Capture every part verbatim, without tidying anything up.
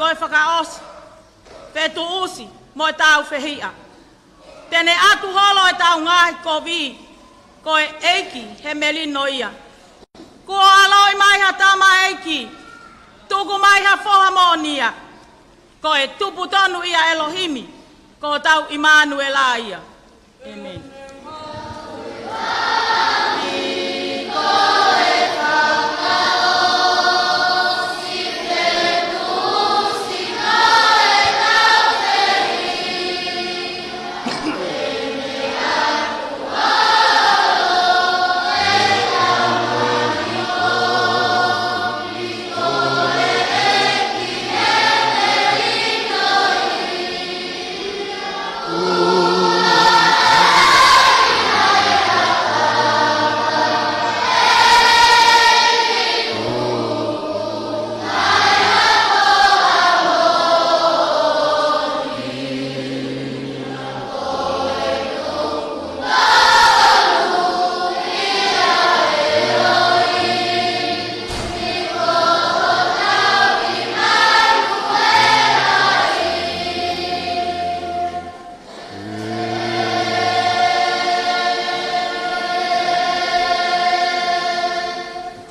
toe fakaʻosi, fetuʻusi mo e tāufehiʻa. Te ne ʻatu holo ʻetau ngaahi kovi, ko e ʻEiki he melino ia. Kuo ʻaloʻi mai ha tamaʻeiki, tuku mai ha foha moʻonia. Ko e tupu tonu ia ʻElohimi, ko hotau ʻImanuela ia. ʻĒmeni.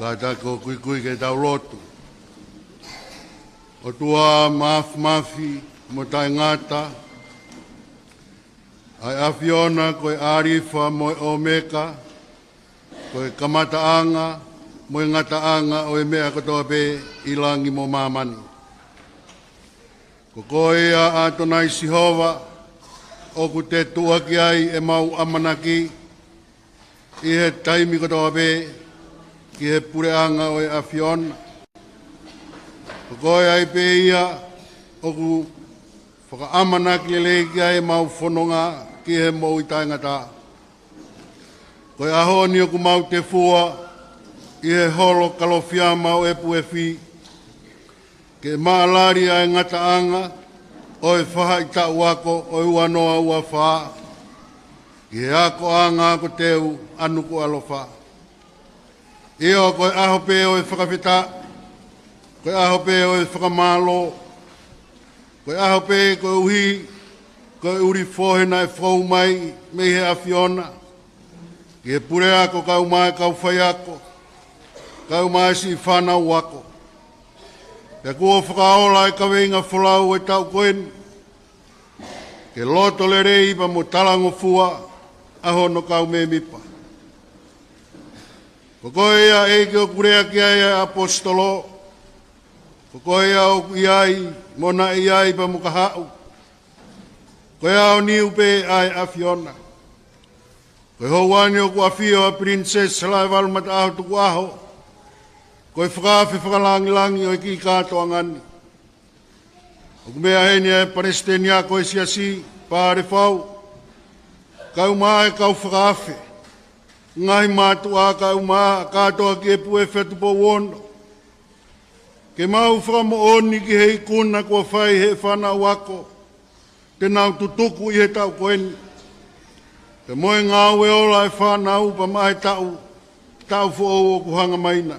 Kātaki ʻo kuikui ke tau lotu. ʻOtua Māfimafi mo Taʻengata, ʻa e ʻAfiona ko e ʻAlifa mo e ʻOmeka, ko e kamataʻanga mo e ngataʻanga ʻo e meʻa kotoa pē ʻi langi mo māmani. Ko koe ia ʻAtonai Sihova, ʻoku te tuʻuaki ai ʻemau ʻamanaki ʻi he taimi kotoa pē ki he puleʻanga ʻo e ʻAfiona. Ko koe ai pē ia ʻoku fakaʻamanaki lelei ki ai ʻemau fononga ki he moʻui taʻengata. Ko e ʻaho ni ʻoku mau tefua ʻi he holo Kalofiama ʻo e Puefi, ke maʻalali ʻa e ngataʻanga ʻo e faʻahitaʻu ako ʻo e ua noa ua fā ki he akoʻanga ako teu ʻa Nukuʻalofa. ʻIo, ko e ʻaho pē ʻo e fakafetaʻi, ko e ʻaho pē ʻo e fakamālō, ko e ʻaho pē koeʻuhi ko e ʻuli fohe naʻe fou mai mei he ʻAfiona ki he puleako kaeʻumaʻā e kau faiako, kaeʻumaʻā e siʻi fānau ako. Pea kuo fakaola e kaveinga folau ʻo e taʻu ko eni, ke loto lelei pea mo talangofua ʻa hono kau mēmipa. Ko koe ia ʻEiki ʻoku lea ki ai ʻa e ʻaposetolo, ko koe ia ʻoku ʻi ai mo naʻe ʻi ai pea mo ka haʻu. Ko e aoniu pē ʻa e ʻAfiona. Ko e houa ni ʻoku ʻafio ʻa Pilinisesi Laevalu Mataʻaho Tukuʻaho, ko e fakaafe fakalāngilangi ʻo e kiʻi kātoanga ni. ʻOku meʻa heni ʻa e Palesiteni Ako ʻo e Siasi, Palefau, kaeʻumaʻā e kau fakaafe, ngaahi mātuʻa kaeʻumaʻā kātoa ki he Puefi ʻa Tupou Ono, ke mau fakamoʻoni ki he ikuna kuo fai ʻe he fānau ako te nau tutuku ʻi he taʻu ko eni, pea mo e ngāue ola ʻa e fānau pea maʻa e taʻu, taʻu foʻou ʻoku hanga mai na.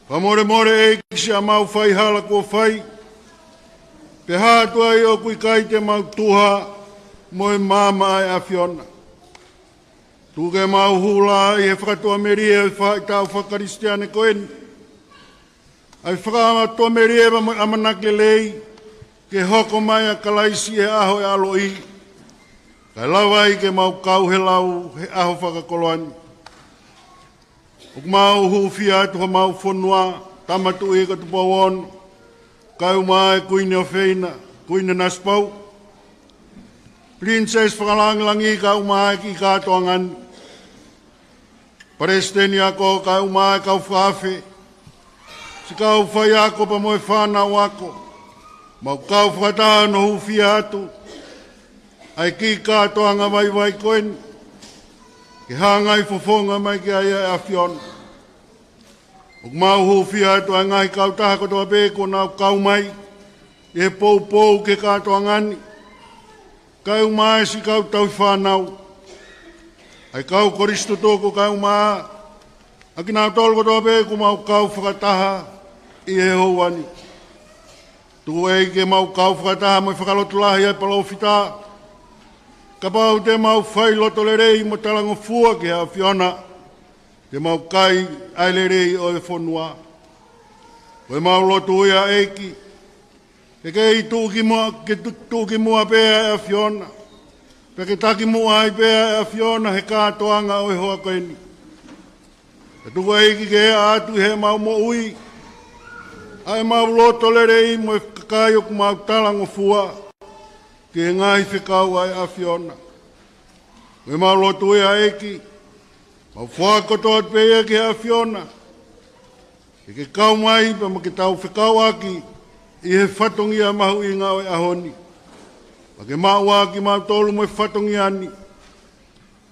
Fakamolemole ʻEiki siʻa mau faihala kuo fai, pe hā atu ai ʻoku ʻikai te mau tuha mo e maama ʻa e ʻAfiona. Tuku ke mau hū lā ʻi he fakatuʻamelie ʻo e faʻahitaʻu faka-Kalisitiane ko eni, ʻa e fakatuʻamelie pea mo e ʻamanaki lelei ke hoko mai ʻa Kalaisi he ʻaho ʻo e ʻaloʻi, kae lava ai ke mau kau he lau he ʻaho fakakoloa ni. ʻOku mau hūfia atu homau fonua, Tama Tuʻi ko Tupou Ono, kaeʻumaʻā e Kuini ʻOfeina, Kuini Nanasipauʻu, Pilinisesi Fakalāngilangi kaeʻumaʻā e kiʻi kātoanga ni, Palesiteni Ako kaeʻumaʻā e kau fakaafe, siʻi kau faiako pea mo e fānau ako, mau kau fakataha ʻo hūfia atu ʻa e kiʻi kātoanga vaivai ko eni, ke hangai fofonga mai ki ai ʻa e ʻAfiona. ʻOku mau hūfia atu ʻa e ngaahi kautaha kotoa pē kuo nau kau mai ʻi he poupou ki he kātoanga ni, kaeʻumaʻā e siʻi kau tauhi fānau, ʻa e kau kolisi tutuku kaeʻumaʻā ʻa kinautolu kotoa pē kuo mau kau fakataha ʻi he houa ni. Tuku ʻEiki ke mau kau fakataha mo e fakalotolahi ʻa e palōfita. Kapau te mau fai loto lelei mo talangofua ki he ʻAfiona, te mau kai ʻa e lelei ʻo e fonua. Ko e mau lotu ia ʻEiki, ke kei tuʻukimuʻa, ke tu-, tuʻukimuʻa pē ʻa e ʻAfiona, pea ke takimuʻa ai pē ʻa e ʻAfiona he kātoanga ʻo e hoa ko eni. Ka tuku ʻEiki ke ʻatu ʻi he mau moʻui ʻa e mau loto lelei mo e kakai ʻoku mau talangofua ki he ngaahi fekau ʻa e ʻAfiona. Ko e mau lotu ia ʻEiki, mau foaki kotoa atu pē ia ki he ʻAfiona, ke ke kau mai pea mo ke tau fekauʻaki ʻi he fatongia mahuʻinga ʻo e ʻaho ni. Pea ke maʻu ʻa kimautolu mo e fatongia ni.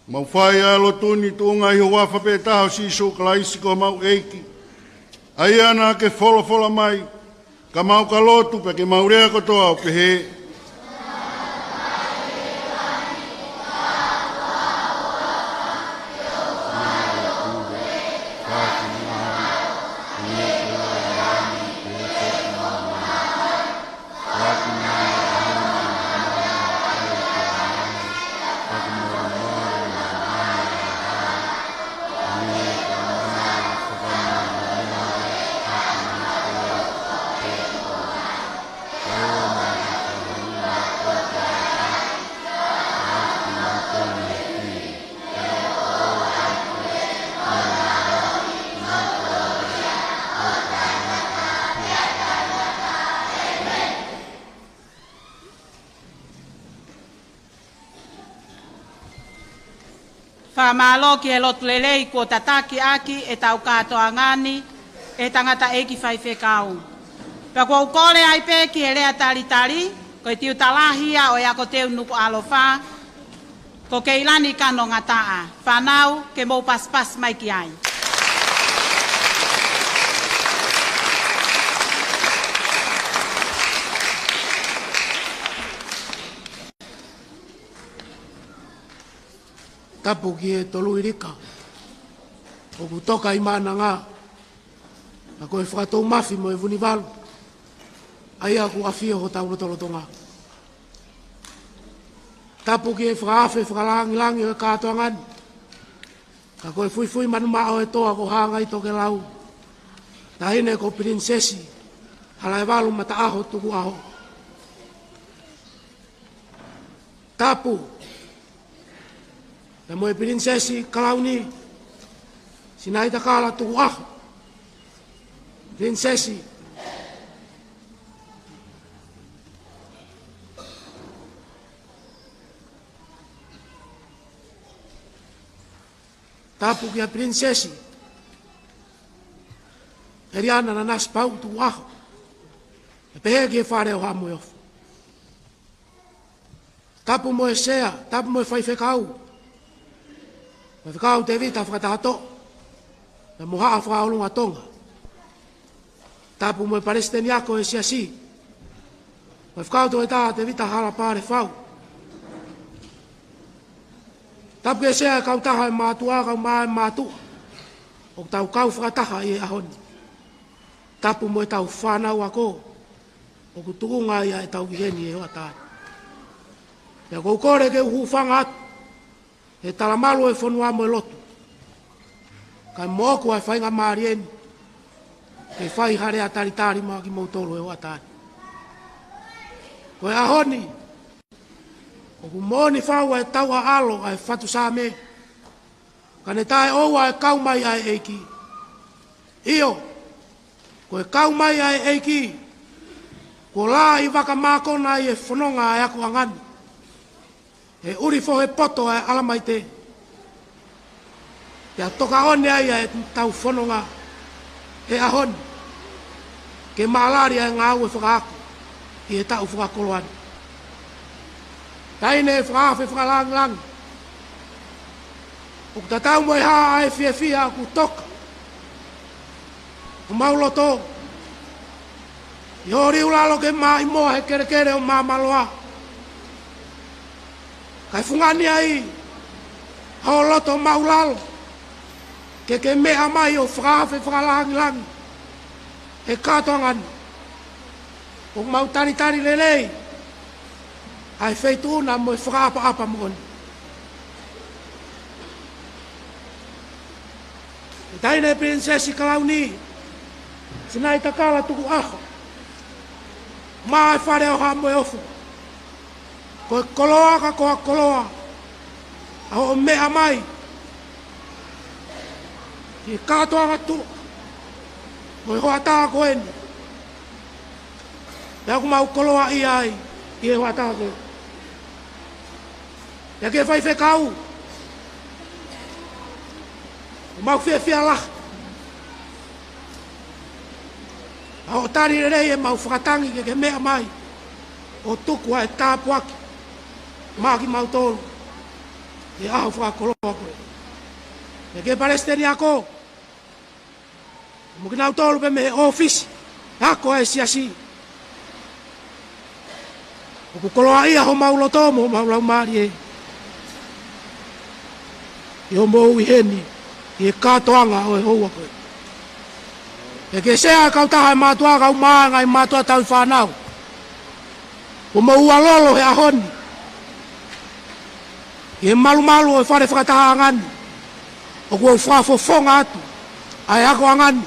Mau fai ʻa e lotu ni tuʻunga ʻi he huafa pē taha ʻo Sīsū Kalaisi ko homau ʻEiki, ʻa ia naʻa ke folofola mai, ka mau ka lotu pea ke mau lea kotoa ʻo pehē: Fakamālō ki he lotu lelei kuo tataki ʻaki ʻetau kātoanga ni ʻe he tangataʻeiki faifekau. Pea ʻoku ou kole ai pē ki he lea talitali, ko e tiuta lahi ia ʻo e ako teu Nukuʻalofa, ko Keilani Kanongataʻa. Fānau, ke mou pasipasi mai ki ai. Tapu ki he Tolu Ilika ʻoku toka ʻi Maʻananga, ʻa ko e Fakatoumafi mo e Vunivalu, ʻa ia ʻoku ʻafio hotau lotolotonga. Tapu ki he fakaafe fakalāngilangi ʻo e kātoanga ni, ʻa ko e Fuifui Manumaʻa ʻo e Toa ko Hāngai Tokelau, Taʻahine ko Pilinisesi Halaevalu Mataʻaho Tukuʻaho. Tapu pea mo e Pilinisesi Kalauni Sinaitakala Tukuʻaho. Pilinisesi. Tapu kia Pilinisesi Heliana Nanasipauʻu Tukuʻaho, pea pehē ki he Fale ʻo Haʻa Moheofo. Tapu mo e Sea, tapu mo e faifekau, Faifekau Tevita Fakatahatoʻo, pea mo Haʻa Fakaʻolunga Tonga. Tapu mo e Palesiteni Ako ʻo e Siasi, Faifekau Toketā Tevita Halapale Fau. Tapu ki he Sea ʻo e Kautaha ʻo e Mātuʻa, Kaumātuʻa, ʻoku tau kau fakataha ʻi he ʻaho ni. Tapu mo ʻetau fānau ako, ʻoku tuʻunga ia ʻetau ʻi heni he hoʻatā ni. Pea ʻoku ou kole ke u hūfanga atu he talamalu ʻo e fonua mo e lotu, kae moʻoku ʻa e faingamālie ni ke fai ha lea talitali maʻa kimoutolu he hoʻatā ni. Ko e ʻaho ni, ʻoku moʻoni fau ʻa e tauʻaʻalo ʻa e fatu Saame, ka ne taʻeʻoua ʻa e kau mai ʻa e ʻEiki. ʻIo, ko e kau mai ʻa e ʻEiki, kuo lāʻi vaka mākona ʻi he fononga ʻa e akoʻanga ni, he ʻuli fohe poto ʻa e ʻAlamaite. Pea toka ʻo ne ai ʻa ʻetau fononga he ʻaho ni, ke mālali ʻa e ngāue fakaako ʻi he taʻu fakakoloa ni. Taʻahine fakaafe fakalāngilangi, ʻoku tatau mo e hā ʻa e fiefia ʻoku toka ʻo mau loto, ʻi hoʻo liu lalo ke maʻimoa he kelekele ʻo māmaloa, kae fungani ai hoʻo loto maʻulalo ke ke meʻa mai ʻo fakaafe fakalāngilangi he kātoanga ni. ʻOku mau talitali lelei ʻa e feituʻu na mo e fakaʻapaʻapa moʻoni. ʻE Taʻahine Pilinisesi Kalauni Sinaitakala Tukuʻaho, maʻa e Fale ʻo Haʻa Moheofo, ko e koloa ka ko ha koloa ʻa hoʻo meʻa mai ki he kātoanga tuʻa mo e hoʻatā ko eni. Pea ʻoku mau koloaʻia ai ʻi he hoʻatā ko eni. Pea ki he faifekau, ʻoku mau fiefia lahi ʻa hoʻo tali lelei ʻemau fakatangi ke ke meʻa mai ʻo tuku ʻa e tāpuaki maʻa kimautolu he ʻaho fakakoloa ko eni. Pea ki he palesiteni ako, mo kinautolu pē mei he ʻōfisi ako ʻa e siasi, ʻoku koloaʻia homau loto mo homau laumālie ʻi hoʻomou ʻi heni ʻi he kātoanga ʻo e houa ko eni. Pea ki he sea kautaha ʻo e mātuʻa, kau mai ngaahi mātuʻa tauhi fānau, ʻoku mou ʻalu lolo he ʻaho ni ki he malumalu ʻo e fale fakatahaʻanga ni, ʻoku ou fakafofonga atu ʻa e akoʻanga ni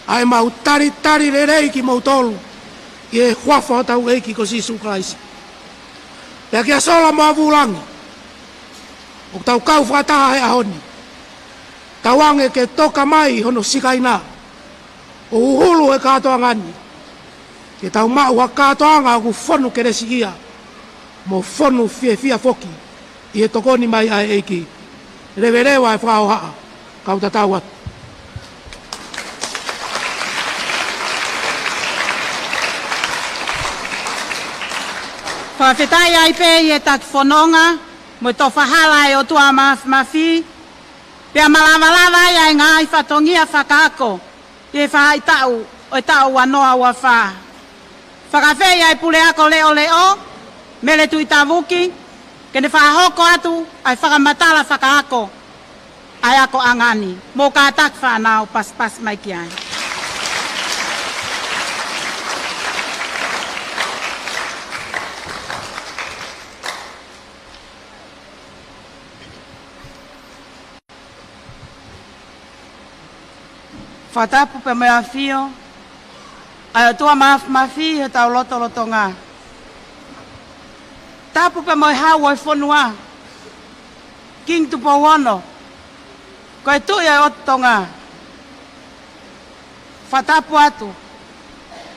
ʻa ʻemau talitali lelei kimoutolu ʻi he huafa ʻo hotau ʻEiki ko Sīsū Kalaisi. Pea kia Sola mo ʻAvulangi, ʻoku tau kau fakataha he ʻaho ni, tauange ke toka mai hono sikaina ʻo huhulu he kātoanga ni, ke tau maʻu ha kātoanga ʻoku fonu kelesiʻia mo fonu fiefia foki ʻi he tokoni mai ʻa e ʻEiki. Leveleva e fakahohaʻa, kau tatau atu. Fakafetaʻi ai pē ʻi he taki fononga mo e tofa hala ʻa e ʻOtua Māfimafi, pea malavalava ai ʻa e ngaahi fatongia fakaako ʻi he faʻahitaʻu ʻo e taʻu ua noa ua fā. Fakaafeʻi ʻa e puleako leʻoleʻo, Mele Tuʻitavuki, ke ne fakahoko atu ʻa e fakamatala fakaako ʻa e akoʻanga ni. Mou kātaki fānau, pasipasi mai ki ai. Fakatapu pē mo e ʻafio ʻa e ʻOtua Māfimafi ʻi hotau lotolotonga. Tapu pē mo e Hau ʻo e fonua, Kingi Tupou Ono, ko e Tuʻi ʻo e ʻOtu Tonga. Fakatapu atu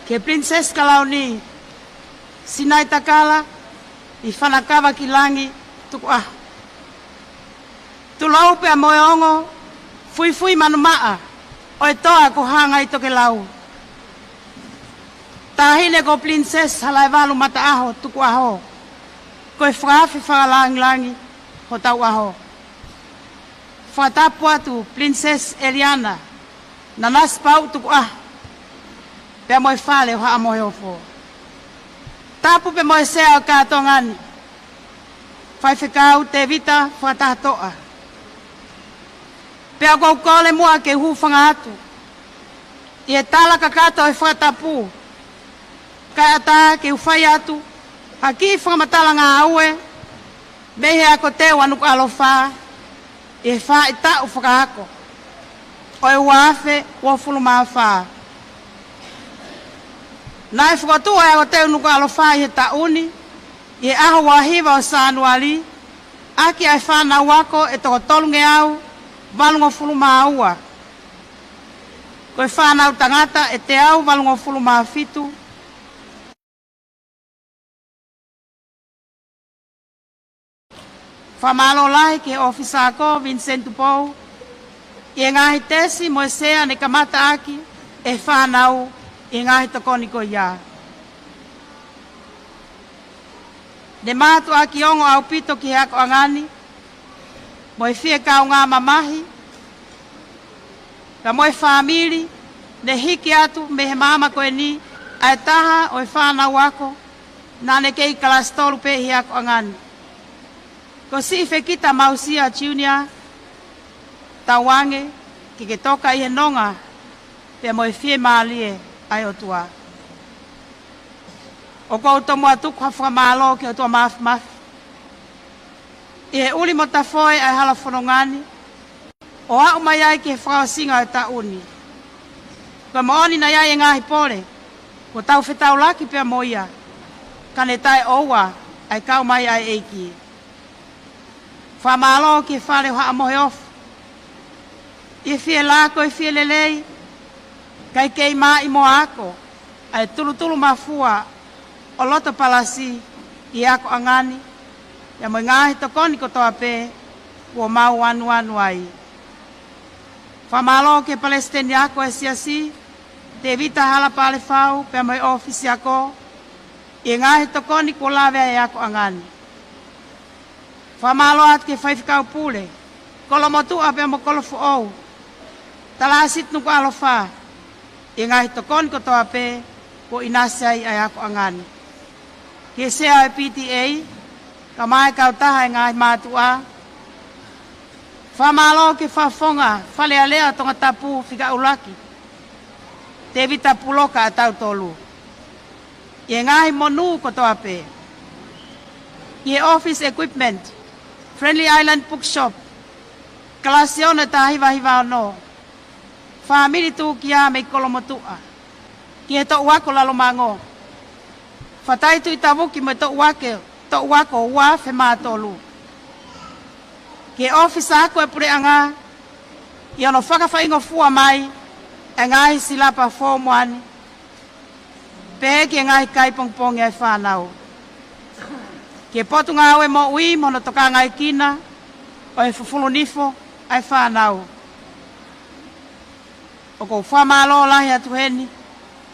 ki he Pilinisesi Kalauni Sinaitakala ʻi Fanakavakilangi Tukuʻaho. Tulou pea mo e ongo fuifui manumaʻa ʻo e toa ko Hangaitokelau. Taʻahine ko Pilinisesi Halaevalu Mataʻaho Tukuʻaho, ko e fakaafe fakalāngilangi hotau ʻaho. Fakatapu atu Pilinisesi ʻEliana Nanasipauʻu Tukuʻaho, pea mo e Fale ʻo Haʻa Moheofo. Tapu pē mo e Sea ʻo e kātoanga ni, Faifekau Tevita Fakatahatoʻa. Pea ʻoku ou kole muʻa ke u hūfanga atu ʻi he tala kakato ʻo e fakatapu, kae ʻatā ke u fai atu ha kiʻi fakamatala ngāue mei he Ako Teu ʻa Nukuʻalofa ʻi he faʻahitaʻu fakaako ʻo e ua afe uofulu mā fā. Naʻe fokotuʻu ʻa e Ako Teu Nukuʻalofa ʻi he taʻu ni ʻi he ʻaho ua hiva ʻo Sānuali, ʻaki ʻa e fānau ako ʻe toko tolungeau valungofulu mā ua. Ko e fānau tangata ʻe teau valungofulu mā fitu. Fakamālō lahi ki he ʻōfisa ako Vincent Tupou ʻi he ngaahi tesi mo e sea ne kamata ʻaki ʻe he fānau ʻi he ngaahi tokoni ko ia. Ne mātuʻaki ongo ʻaupito ki he akoʻanga ni mo e fie kaungā mamahi, pea mo e fāmili, ne hiki atu mei he maama ko eni ʻa e taha ʻo e fānau ako naʻa ne kei kalasi tolu pē ʻi he akoʻanga ni, ko Siʻi Fekita Mausia Junior. Tauange ke ke toka ʻi he nonga pea mo e fiemālie ʻa e ʻOtua. ʻOku ou tomuʻa tuku ha fakamālō ki he ʻOtua Māfimafi ʻi he ʻuli mo tafoe ʻa e hala fononga ni, ʻo aʻu mai ai ki he fakaʻosinga ʻo e taʻu ni. Ko e moʻoni naʻe ʻi ai e ngaahi pole kuo tau fetaulaki pea mo ia, ka ne taʻeʻoua ʻa e kau mai ʻa e ʻEiki. Fakamālō ki he Fale ʻo Haʻa Moheofo ʻi he fie lako, ʻi he fie lelei, kae kei maʻimoa ako ʻa e tulutulu mafua ʻo loto palasi ʻi he akoʻanga ni, pea mo e ngaahi tokoni kotoa pē kuo mau anuanu ai. Fakamālō ki he Palesiteni Ako ʻo e Siasi, Tēvita Hala Palefau, pea mo e ʻōfisi ako, ʻi he ngaahi tokoni kuo lave ai ʻa e akoʻanga ni. Fakamālō atu ki he Faifekau Pule, Kolomotuʻa pea mo Kolofoʻou, Talāsiti Nukuʻalofa, ʻi he ngaahi tokoni kotoa pē kuo ʻinasi ai ʻa e akoʻanga ni. Ki he Sea ʻo e P T A, kae ʻumaʻā e kautaha ʻo e ngaahi mātuʻa. Fakamālō ki he Fakafofonga Fale Alea ʻo Tongatapu fika ʻuluaki, Tēvita Puloka ʻa tautolu, ʻi he ngaahi monū kotoa pē. Ki he Office Equipment, Friendly Island Bookshop, kalasi ono ʻo e taha hiva hiva ono, fāmili Tūkia mei Kolomotuʻa. Ki he Toʻu Ako Lalomango, Fatai Tuʻitavuki mo e Toʻu Ako, Toʻu Ako ua afe mā tolu. Ki he ʻŌfisa Ako ʻo e Puleʻanga, ʻi hono fakafaingofua mai ʻa e ngaahi silapa Form One, pehē ki he ngaahi kai pongipongi ʻa e fānau. Ki he Potungāue Moʻui mo hono tokangaekina ʻo e fufulu nifo ʻa e fānau. ʻOku ou fakamālō lahi atu heni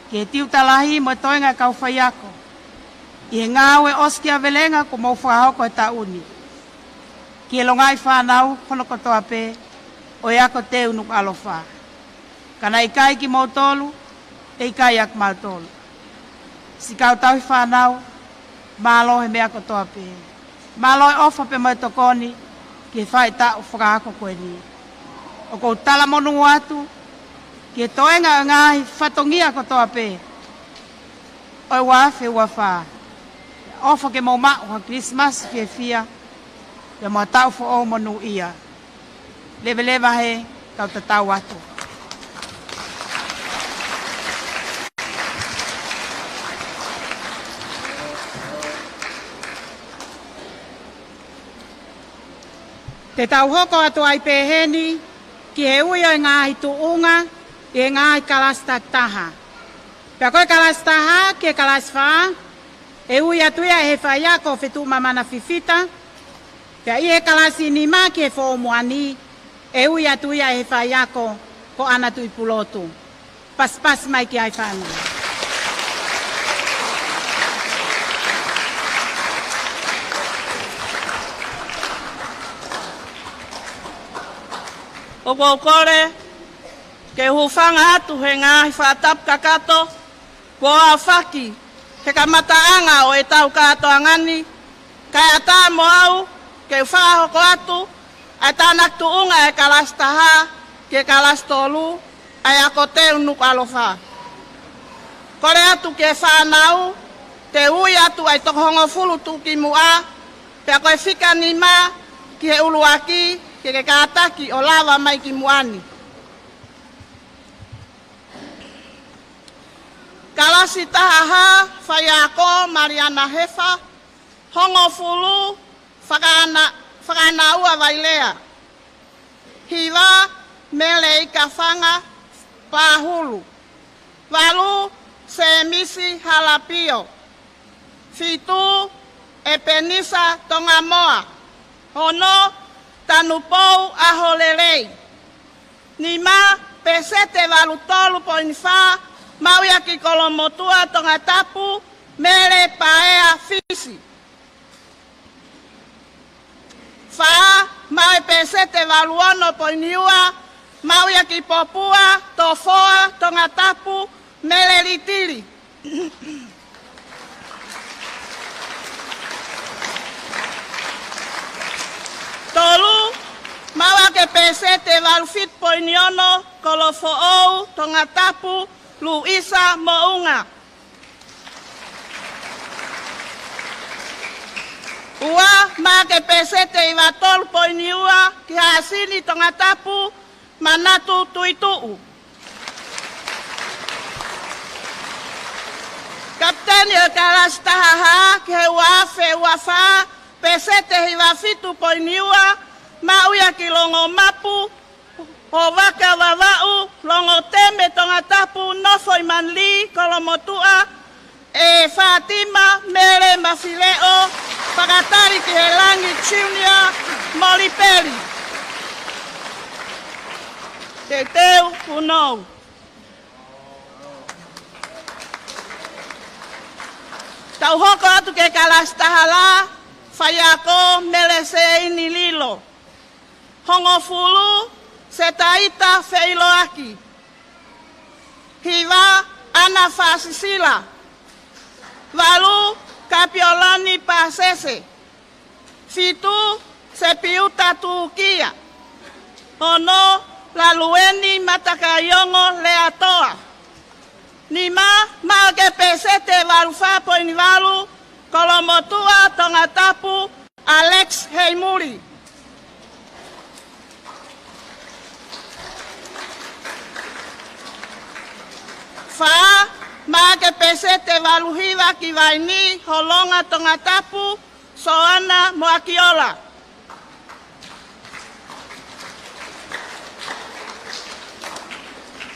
ki he tiuta lahi mo e toenga ʻa e kau faiako ʻi he ngāue ʻosikiavelenga kuo mou fakahoko he taʻu ni, ki he longaʻi fānau hono kotoa pē ʻo e Ako Teu Nukuʻalofa. Ka naʻe ʻikai kimoutolu, ʻe ʻikai ʻa kimautolu. Siʻi kau tauhi fānau, mālō he meʻa kotoa pē. Mālō e ʻofa pea mo e tokoni ki he faʻahitaʻu fakaako ko eni. ʻOku ou talamonū atu ki he toenga ʻo e ngaahi fatongia kotoa pē ʻo e ua afe ua fā. ʻOfa ke mou maʻu ha Kilisimasi fiefia pea mo ha taʻu foʻou monūʻia. Leveleva he kau tatau atu. Te tau hoko atu ai pē heni ki he ui ʻo e ngaahi tuʻunga ʻi he ngaahi kalasi takitaha. Pea ko e kalasi taha ki he kalasi fā, ʻe ui atu ia ʻe he faiako Fetuʻumamana Fifita. Pea ʻi he kalasi nima ki he Form One, ʻe ui atu ia ʻe he faiako ko ʻAna Tuʻipulotu. Pasipasi mai ki ai fānau. ʻOku ou kole ke u hūfanga atu he ngaahi fakatapu kakato kuo aofaki he kamataʻanga ʻo ʻetau kātoanga ni, kae ʻatā mo au ke u fakahoko atu ʻa e tānaki tuʻunga ʻa e kalasi taha ki he kalasi tolu ʻa e Ako Teu Nukuʻalofa. Kole atu ki he fānau, te u ui atu ʻa e toko hongofulu tuʻukimuʻa, pea ko e fika nima ki he ʻuluaki, ke ke kātaki ʻo lava mai ki muʻa ni. Kalasi taha, faiako Maliana Hefa. Hongofulu, Fakaʻana-, Fakaʻanaua Vailea. Hiva, Mele Ikafanga Pahulu. Valu, Semisi Halapio. Fitu, ʻEpenisa Tongamoa. Ono, Tanupou ʻAholelei. Nima, peseti ʻe valu tolu poini fā, maʻu ia ki Kolomotuʻa, Tongatapu, Mele Paea, Fisi. Fā, maʻu e peseti ʻe valu ono poini ua, maʻu ia ki Popua, Tofoa, Tongatapu, Mele Litili. Tolu, maʻu ʻaki e peseti ʻe valu fitu poini ono, Kolofoʻou, Tongatapu, Luisa Moʻunga. maʻu ʻa e peseti ʻe hiva tolu poini ua ki Haʻasini Tongatapu, Manatu Tuituʻu. Kapiteni ʻo e kalasi taha fā ki he ua afe ua fā, peseti ʻe hiva fitu poini ua, maʻu ia ki Longomapu, Hovaka Vavaʻu, Longoteme Tongatapu, nofo ʻi Manlī, Kolomotuʻa, ʻe Fātima Mele Mafileʻo, fakatali ki he Langi Junior, Molipeli. Teuteu Punou. Tau hoko atu ki he kalasi taha lā, faiako Mele Seini Lilo. Hongofulu, Setaita Feiloaki. Hiva, ʻAna Fāsisila. Valu, Kapiolani Pāsese. Fitu, Sepiuta Tūkia. Ono, Lalueni Matakaiongo Leatoa. Nima, maʻu ʻa e peseti ʻe valu fā poini valu, Kolomotuʻa Tongatapu, Alex Heimuli. Fā, maʻu ʻa e peseti ʻe valu hiva ki Vaini, Holonga Tongatapu, Soana Moakiola.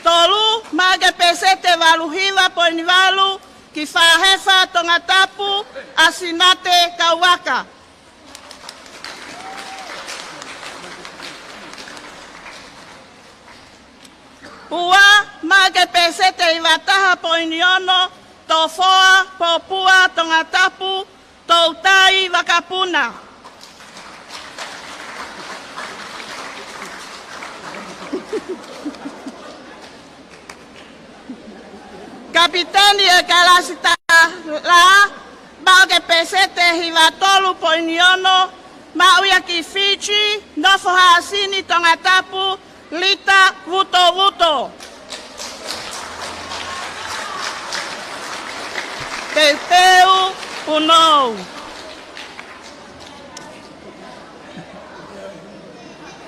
Tolu, maʻu ʻa e peseti ʻe valu hiva poini valu ki Fāhefa Tongatapu, ʻAsinate Kauaka. Ua, maʻu ʻa e peseti ʻe hiva taha poini ono, Tofoa Popua Tongatapu, Toutai Vakapuna. Kapiteni ʻo e kalasi taha lā, maʻu ʻa e peseti ʻe hiva tolu poini ono, maʻu ia ki Fiji, nofo Haʻasini Tongatapu, Lita Vutovuto. Teuteu Punou.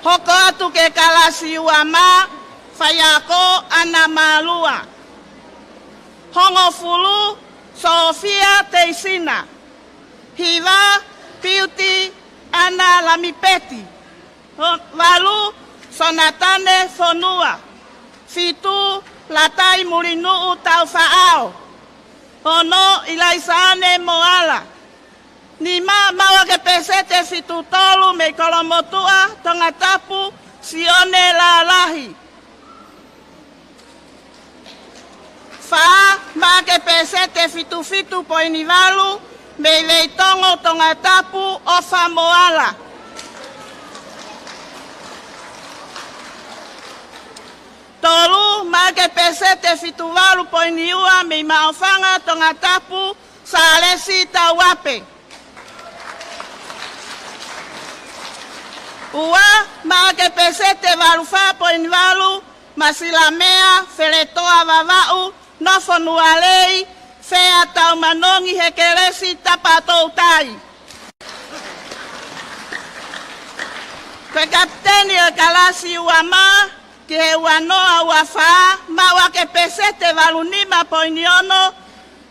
Hoko atu ki he kalasi ua mā, faiako ʻAna Mālua. Hongofulu, Sofia Teisina. Hiva, Piuti ʻAna Lamipeti. Ho-, valu, Sonatane Fonua. Fitu, Latai Mulinuʻu Taufaʻao. Ono, ʻIlaisaane Moala. Nima, maʻu ʻa e peseti ʻe fitu tolu mei Kolomotuʻa Tongatapu, Sione Lalahi. Fā, maʻu ʻa e peseti ʻe fitu fitu poini valu mei Veitongo Tongatapu, ʻOfa Moala. Tolu, maʻu ʻa e peseti ʻe fitu valu poini ua mei Maʻufanga Tongatapu, Sālesi Tauape. Ua, maʻu ʻa e peseti ʻe valu fā poini valu, Masilamea Feletoa Vavaʻu, nofo Nualei, Fea Taumanongi Hekelesi, Tapa Toutai. Ko e kapiteni ʻo e kalasi ua mā ki he ua noa ua fā, maʻu ʻa e peseti ʻe valu nima poini ono,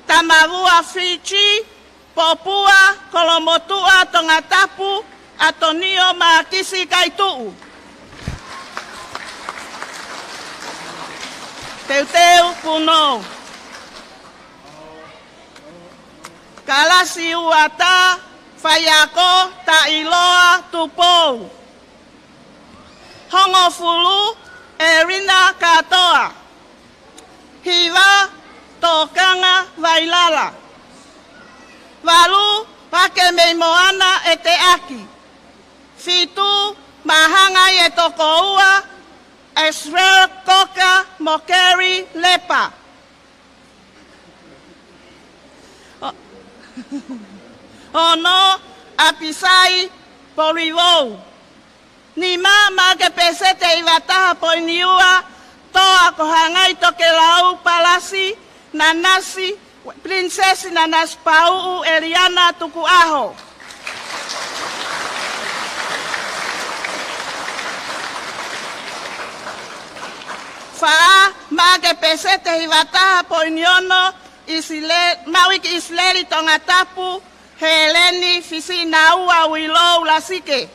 Tamavua Fiji, Popua, Kolomotuʻa Tongatapu, ʻAtonio Mākisi Kaituʻu. Teuteu Punou. Kalasi ua tā, faiako Taʻiloa Tupou. Hongofulu, Elina Katoa. Hiva, Tokanga Vailala. Valu, Pake mei Moana ʻEteaki. Fitu, Mahangai ʻe Tokoua, Israel Koka mo Kerry Lepa. O-, ono, ʻApisai Polivou. Nima, maʻu ʻa e peseti ʻe hiva taha poini ua, Toa ko Hangai Tokelau Palasi, Nanasi, Pilinisesi Nanasipauʻu, Eliana Tukuʻaho. Fā, maʻu ʻaki e peseti hiva taha poini ono, ʻIsile-, maʻu ʻi ki ʻIsileli Tongatapu, Heleni Fisinaua Uilou Lasike.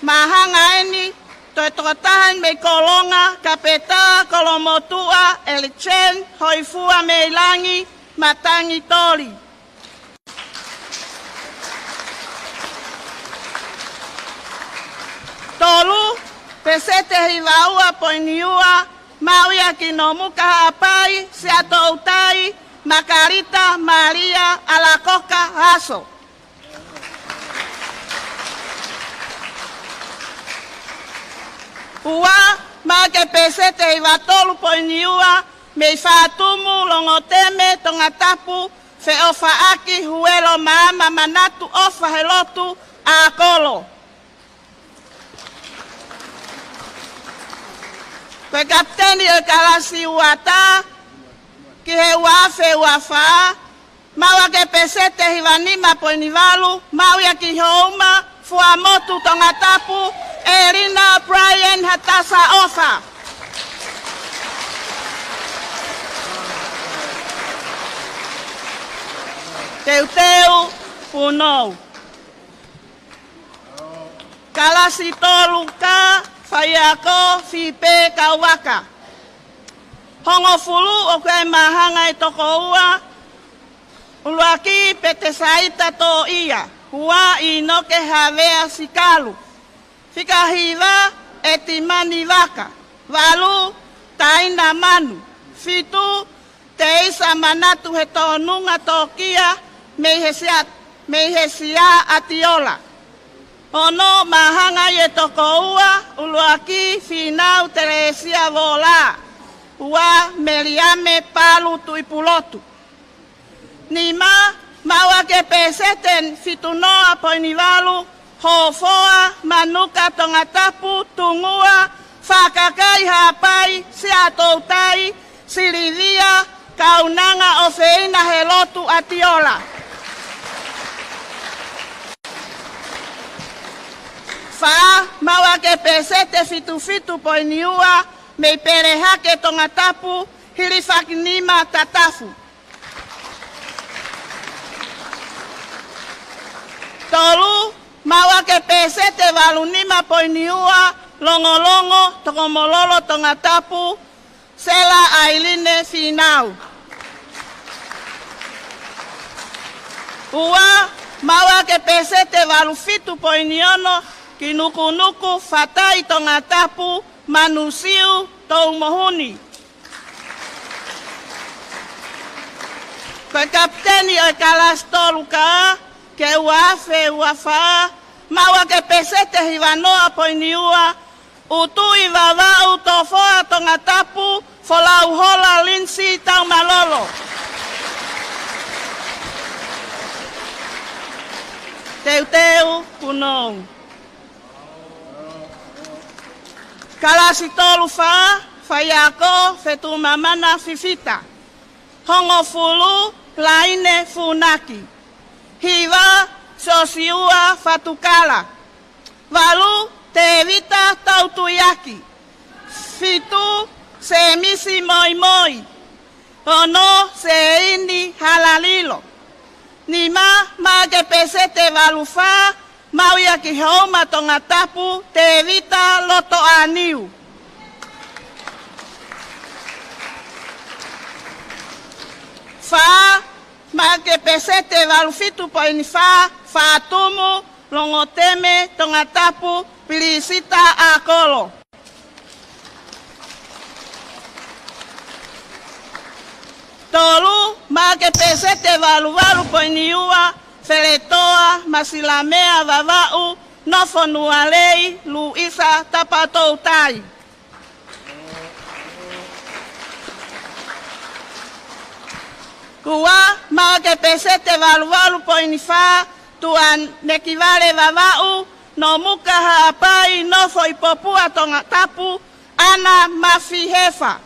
Māhanga eni, toe tokotaha mei Kolonga, Kapetā Kolomotuʻa, Eliksen Hoifua Meilangi, Matangi Toli. Tolu, peseti hiva ua poini ua, maʻu ia ki Nomuka Haʻapai, Siaʻatoutai, Makalita Malia Alakoka Aso. Ua, maʻu ʻaki e peseti hiva tolu poini ua, mei Fatumu, Longoteme, Tongatapu, Feʻofaʻaki Huelo Maama Manatu ʻOfa Helotu ʻAkolo. Ko e kapiteni ʻo e kalasi ua taha ki he ua afe ua fā, maʻu ʻaki e peseti hiva nima poini valu, maʻu ia ki Houma, Fuaʻamotu, Tongatapu, ʻElina Brian Hatasa ʻOfa. Teuteu Punou. Kalasi tolu K, faiako Fipe Kauaka. Hongofulu ʻoku ʻi ai e māhanga ʻe toko ua, ʻuluaki Petesaita Toʻia, ua ʻInoke Havea Sikalu, fika hiva ʻEtimani Vaka, valu Taina Manu, fitu Teisa Manatu Hetonunga Tokia mei he Sia, mei he Sia ʻAtiola. Ono, māhanga ʻe toko ua, ʻuluaki Fīnau Telesia Vola, ua Meliame Palu Tuʻipulotu. Nima, maʻu ʻaki e peseti fitu noa poini valu, Hofoa Manuka Tongatapu, Tungua, Fakakai Haʻapai, Siaʻatoutai, Silivia Kaunanga ʻOfeina Helotu ʻAtiola. Fā, maʻu ʻaki e peseti fitu fitu poini ua, mei Pelehake Tongatapu, Hilifakinima Tatafu. Tolu, maʻu ʻaki e peseti valu nima poini ua, Longolongo, Tokomololo, Tongatapu, Sela ʻAiline Fīnau. Ua, maʻu ʻaki e peseti valu fitu poini ono, ki Nukunuku, Fatai, Tongatapu, Manusiu Toumohuni. Ko e kapiteni ʻo e kalasi tolu K, ki he ua afe ua fā, maʻu ʻaki e peseti hiva noa poini ua, ʻUtui Vavaʻu Tofoa Tongatapu, Folauhola Linsi Taumalolo. Teuteu Punou. Kalasi tolu F, faiako Fetumamana Fifita. Hongofulu, Laine Funaki. Hiva, Sosiua Fatukala. Valu, Tēvita Tautuiaki. Fitu, Sēmisi Moimoi. Ono, Seini Halalilo. Nima, maʻu ʻaki e peseti valu fā, maʻu ia ki Houma Tongatapu, Tēvita Lotoʻāniu. Fā, maʻu ʻaki e peseti valu fitu poini fā, Fatumu, Longoteme, Tongatapu, Pilisita ʻAkolo. Tolu, maʻu ʻaki e peseti valu valu poini ua, Feletoa Masilamea Vavaʻu, nofo Nualei, Luisa Tapatoutai. Ua, maʻu ʻaki e peseti valu valu poini fā, Tuʻanekivale Vavaʻu, Nomuka Haʻapai, nofo ʻi Popua Tongatapu, ʻAna Mafihefa.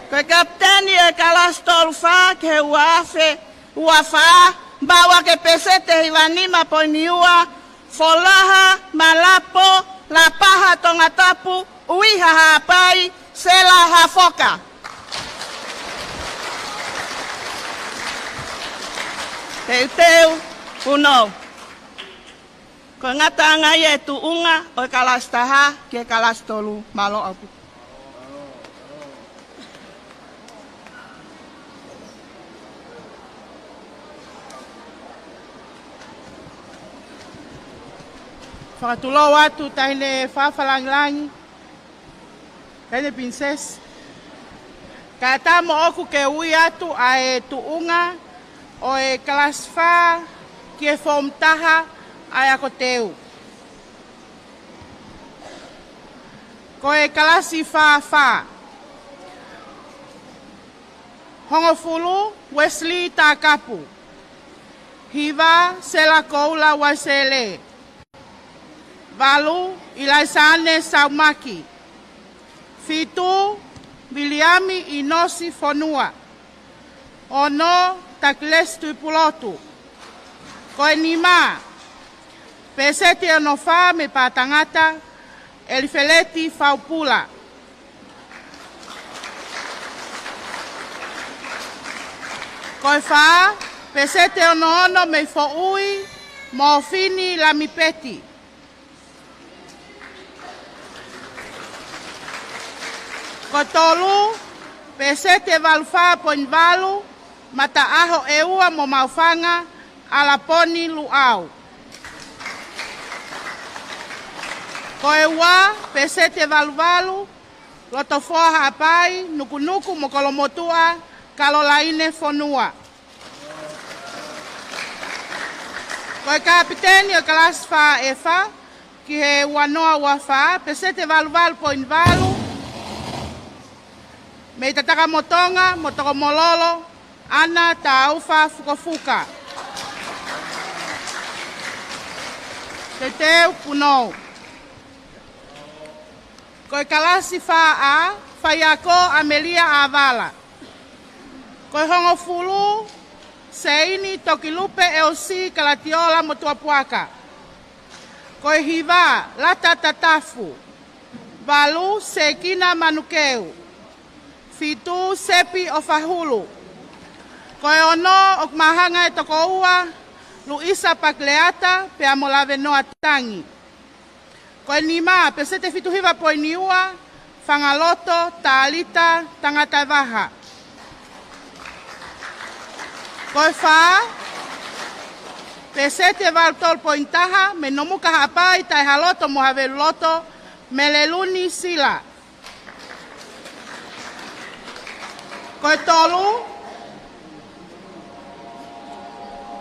Ko e kapiteni ʻo e kalasi tolu F ki he ua afe ua fā, Maʻu ʻaki e peseti ʻe hiva nima poini ua, Folaha Malapo Lapaha Tongatapu ʻUiha Haʻapai, Sela Hafoka. Teuteu, punou. Ko e ngataʻanga ia e tuʻunga ʻo e kalasi taha ki he kalasi tolu. Mālō ʻaupito. Fakatulou atu taʻahine fafalangilangi, taʻahine pilinisesi. Kae ʻatā moʻoku ke ui atu ʻa e tuʻunga ʻo e kalasi fā ki he foomu taha ʻa e ako teu. Ko e kalasi fā fā. Hongofulu, Wesley Takapu. Hiva, Sela Koula Waisele. Valu, ʻIlaisane Saumaki. Fitu, Viliami ʻInosi Fonua. Ono, Takilesi Tuʻipulotu. Ko e nima, peseti ʻe ono fā mei Paʻatangata, ʻElifeleti Faupula. Ko e fā, peseti ʻe ono ono mei Foʻui, Mofini Lamipeti. Ko e tolu, peseti ʻe valu fā poini valu, Mataʻaho ʻEua mo Maʻufanga, ʻAlaponi Luʻau. Ko e ua, peseti ʻe valu valu, Lotofoa Haʻapai, Nukunuku mo Kolomotuʻa, Kalolaine Fonua. Ko e kapiteni ʻo e kalasi fā F ki he ua noa ua fā, peseti ʻe valu valu poini valu, mei Tatakamotonga mo Tokomololo, ʻAna Taufa Fukofuka. Teuteu, punou. Ko e kalasi fā A, faiako ʻAmelia ʻAvala. Ko e hongofulu, Seini Tokilupe ʻEosi Kalatiola Motuʻapuaka. Ko e hiva, Lata Tatafu. Valu, Sekina Manukeu. Fitu, Sepi ʻOfahulu. Ko e ono, ʻoku mahanga e toko ua, Luisa Pakileata pea mo Lavenoa Tangi. Ko e nima, peseti ʻe fitu hiva poini ua, Fangaloto Talita Tangataevaha. Ko e fā, peseti ʻe valu tolu poini taha, mei Nomuka Haʻapai, Taʻehāloto mo Haveluloto, Meleluni Sila. Ko e tolu,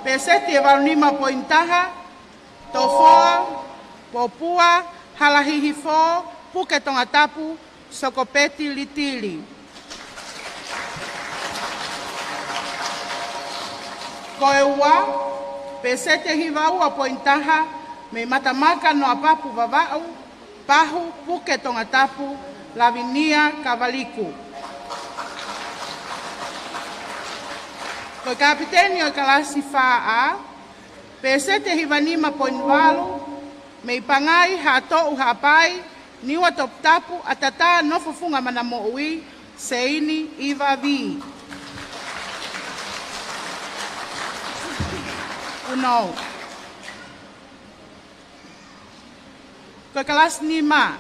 peseti ʻe valu nima poini taha, Tofoa Popua Halahihifo, Puke Tongatapu, Sokopeti Litili. Ko e ua, peseti ʻe hiva ua poini taha, mei Matamaka Noapapu Vavaʻu, Pahu, Puke Tongatapu, Lavinia Kavaliku. Ko e kapiteni ʻo e kalasi fā A, peseti ʻe hiva nima poini valu, mei Pangai Haʻatoʻu Haʻapai, Niua Toputapu, ʻAtatā Nofofunga Manamoʻui, Seini ʻIva Vī. Punou. Ko e kalasi nima.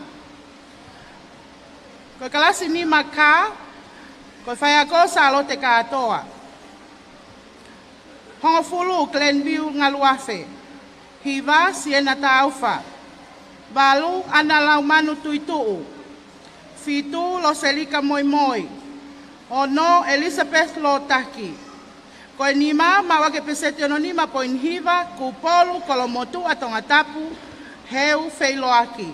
Ko e kalasi nima K, ko e faiako Sālote Kātoa. Hongofulu, Glenville Ngaluafe. Hiva, Siena Taufa. Valu, ʻAna Laumanu Tuituʻu. Fitu, Loselika Moimoi. Ono, Elizabeth Lotaki. Ko e nima, maʻu ʻaki e peseti ʻe ono nima poini hiva, Kupolu Kolomotuʻa Tongatapu, Heu Feiloaki.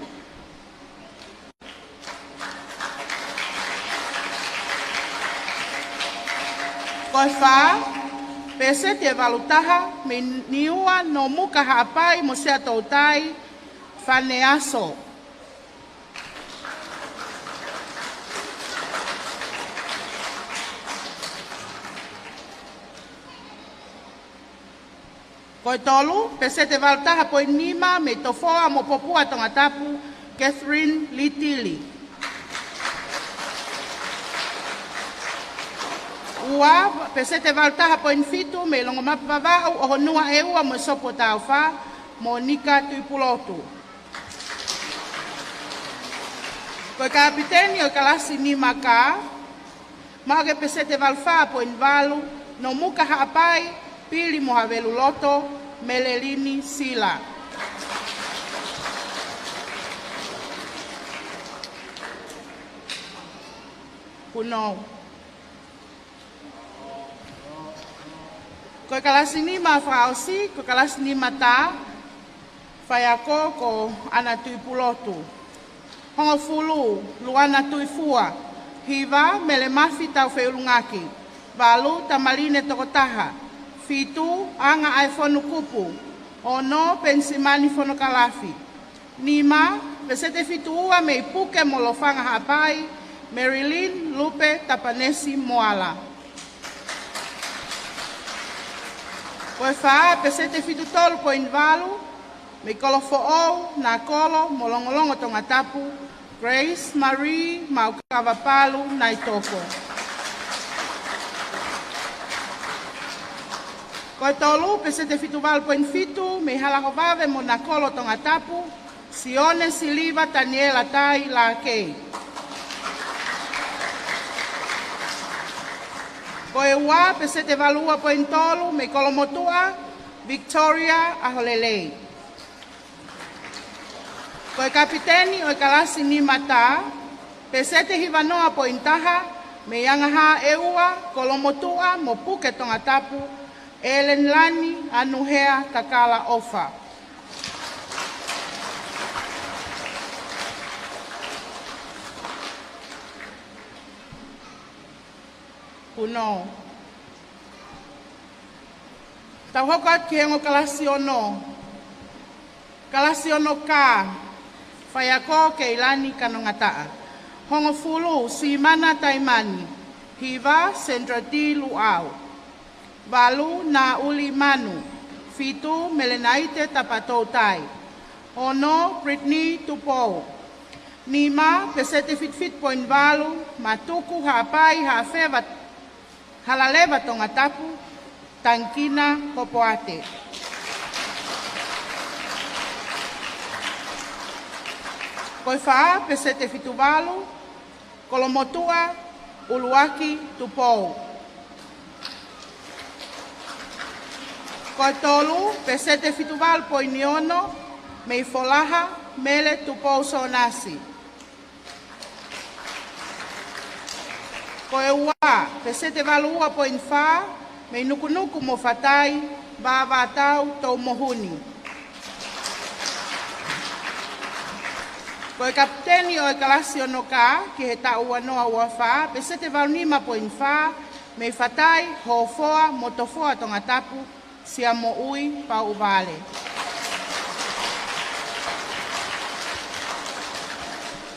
Ko e fā, peseti ʻe valu taha, mei Niua Nomuka Haʻapai mo Sea Toutai, Fane Aso. Ko e tolu, peseti valu taha poini nima mei Tofoa mo Popua Tongatapu, Catherine Litili. Ua, peseti valu taha poini fitu mei Longomapu Vavaʻu, ʻOhonua ʻEua mo Sopu ʻo Taufa, Monica Tuipulotu. Ko e kapiteni ʻo e kalasi nima K, maʻu ʻaki e peseti valu fā poini valu, Nomuka Haʻapai, Pili mo Haveluloto, Melelini Sila. Kuno. Ko e kalasi nima fakaʻosi, ko e kalasi nima T, faiako ko ʻAna Tuipulotu. Hongofulu, Luana Tuifua. Hiva, Mele Mafi Taufeʻulungaki. Valu, Tamaline Tokotaha. Fitu, Anga ʻAefonu Kupu. Ono, Penisimani Fonokalafi. Nima, peseti fitu ua mei Puke mo Lofanga Haʻapai, Marilyn Lupe Tapanesi Moala. Ko e fā, peseti fitu tolu poini valu, mei Kolofoʻou, Nakolo mo Longolongo Tongatapu, Grace Marie Maukava Palu Naitoko. Ko e tolu, peseti fitu valu poini fitu, mei Halahovave mo Nakolo Tongatapu, Sione Siliva Taniela Tai Lakei. Ko e ua, peseti valu ua poini tolu, mei Kolomotuʻa, Victoria ʻAholelei. Ko e kapiteni ʻo e kalasi nima T, peseti hiva noa poini taha, mei Angahā ʻEua, Kolomotuʻa mo Puke Tongatapu, Ellen Lani Anuhea Kakala ʻOfa. Kuno. Tau hoko atu ki he ongo kalasi ono. Kalasi ono K, faiako Keilani Kanongataʻa. Hongofulu, Simana Taimani. Hiva, Sandra D Luʻau. Valu, Naʻuli Manu. Fitu, Melenaite Tapatoutai. Ono, Brittany Tupou. Nima, peseti fitu fitu poini valu, Matuku Haʻapai Haʻafeva Halaleva Tongatapu, Tangikina Hopoate. Ko e fā, peseti fitu valu, Kolomotuʻa, ʻUluaki Tupou. Ko e tolu, peseti fitu valu poini ono, mei Folaha, Mele Tupou Sonasi. Ko e ua, peseti valu ua poini fā, mei Nukunuku mo Fatai, Vāvātau Toumohuni. Ko e kapiteni ʻo e kalasi ono K, ki he taʻu ua noa ua fā, peseti valu nima poini fā, mei Fatai, Hofoa mo Tofoa Tongatapu, Siamoʻui Pauʻuvale.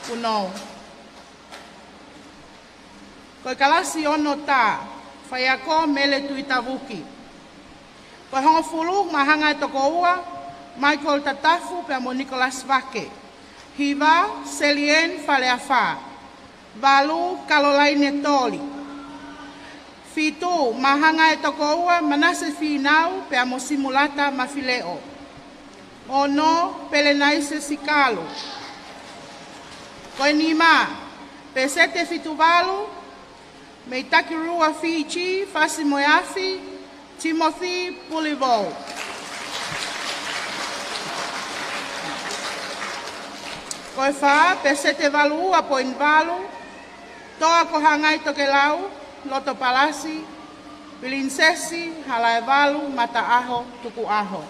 Kuno. Ko e kalasi ono T, faiako Mele Tuitavuki. Ko e hongofulu, Māhanga ʻe Toko Ua, Michael Tatafu pea mo Nicholas Vake. Hiva, Selieni Faleafa. Valu, Kalolaine Toli. Fitu, Māhanga ʻe Toko Ua, Manase Finau pea mo Simulata Mafileʻo. Ono, Pelenaise Sikalu. Ko e nima, peseti fitu valu, mei Takirua Fiji, Fasi mo e Afi, Timothy Pulivou. Ko e fā, peseti valu ua poini valu, Toa ko Hangai Tokelau, Loto Palasi, Pilinisesi Halaevalu Mataʻaho Tukuʻaho.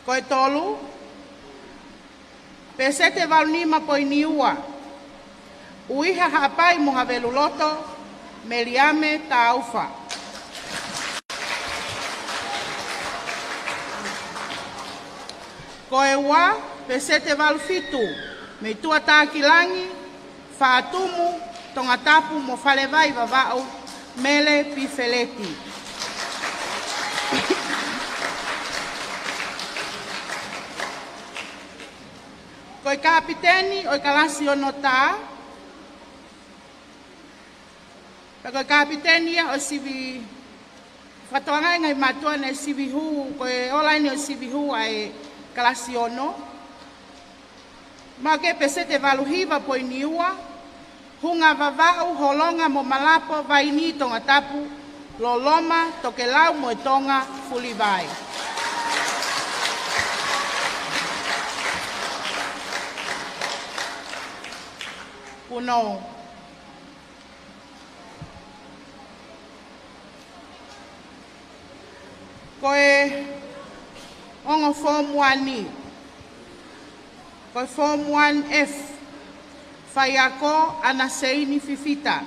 Ko e tolu, peseti valu nima poini ua, ʻUiha Haʻapai mo Haveluloto, Meliame Taufa. Ko e ua, peseti ʻe valu fitu, mei Tuʻatakilangi, Fātumu, Tongatapu mo Falevai, Vavaʻu, Mele Pifeleti. Ko e kapiteni ʻo e kalasi ono tā, pea ko e kapiteni ia ʻo e sivi, fakatokangaʻi ʻe he ngaahi mātuʻa naʻe sivi hū, ko e ola eni ʻo e sivi hū ʻa e kalasi ono. Maʻu ki ai peseti ʻe valu hiva poini ua, Hunga Vavaʻu, Holonga mo Malapo, Vaini, Tongatapu, Loloma, Tokelau mo e Tonga, Fulivae. Punou. Ko e ongo Form One, ko e Form One F, faiako ʻAna Seini Fifita.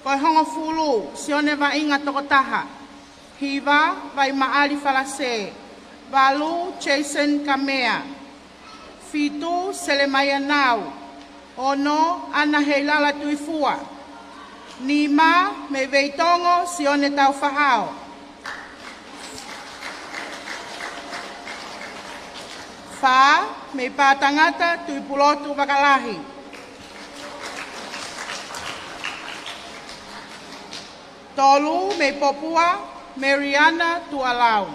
Ko e hongofulu, Sione Vaʻinga Tokotaha. Hiva, Vaimaʻali Falasē. Valu, Jason Kamea. Fitu, Selemaia Nau. Ono, ʻAna Heilala Tuifua. Nima, mei Veitongo, Sione Taufaʻao. Fā, mei Pātangata, Tuipulotu Vakalahi. Tolu, mei Popua, Mariana Tuʻalau.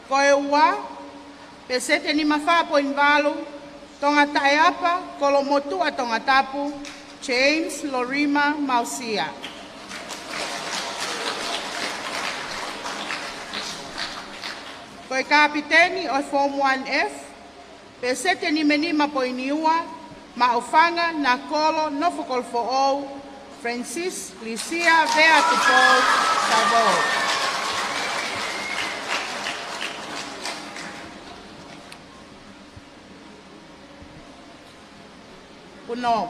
Ko e ua, peseti ʻe nima fā poini valu, Tonga Taʻeapa, Kolomotuʻa Tongatapu, James Lorima Mausia. Ko e kapiteni ʻo e Form One F, peseti ʻe nima nima poini ua, Maʻufanga Nakolo Nofokolofoʻou, Francis Lisia Vea Tupou Savou. Punou.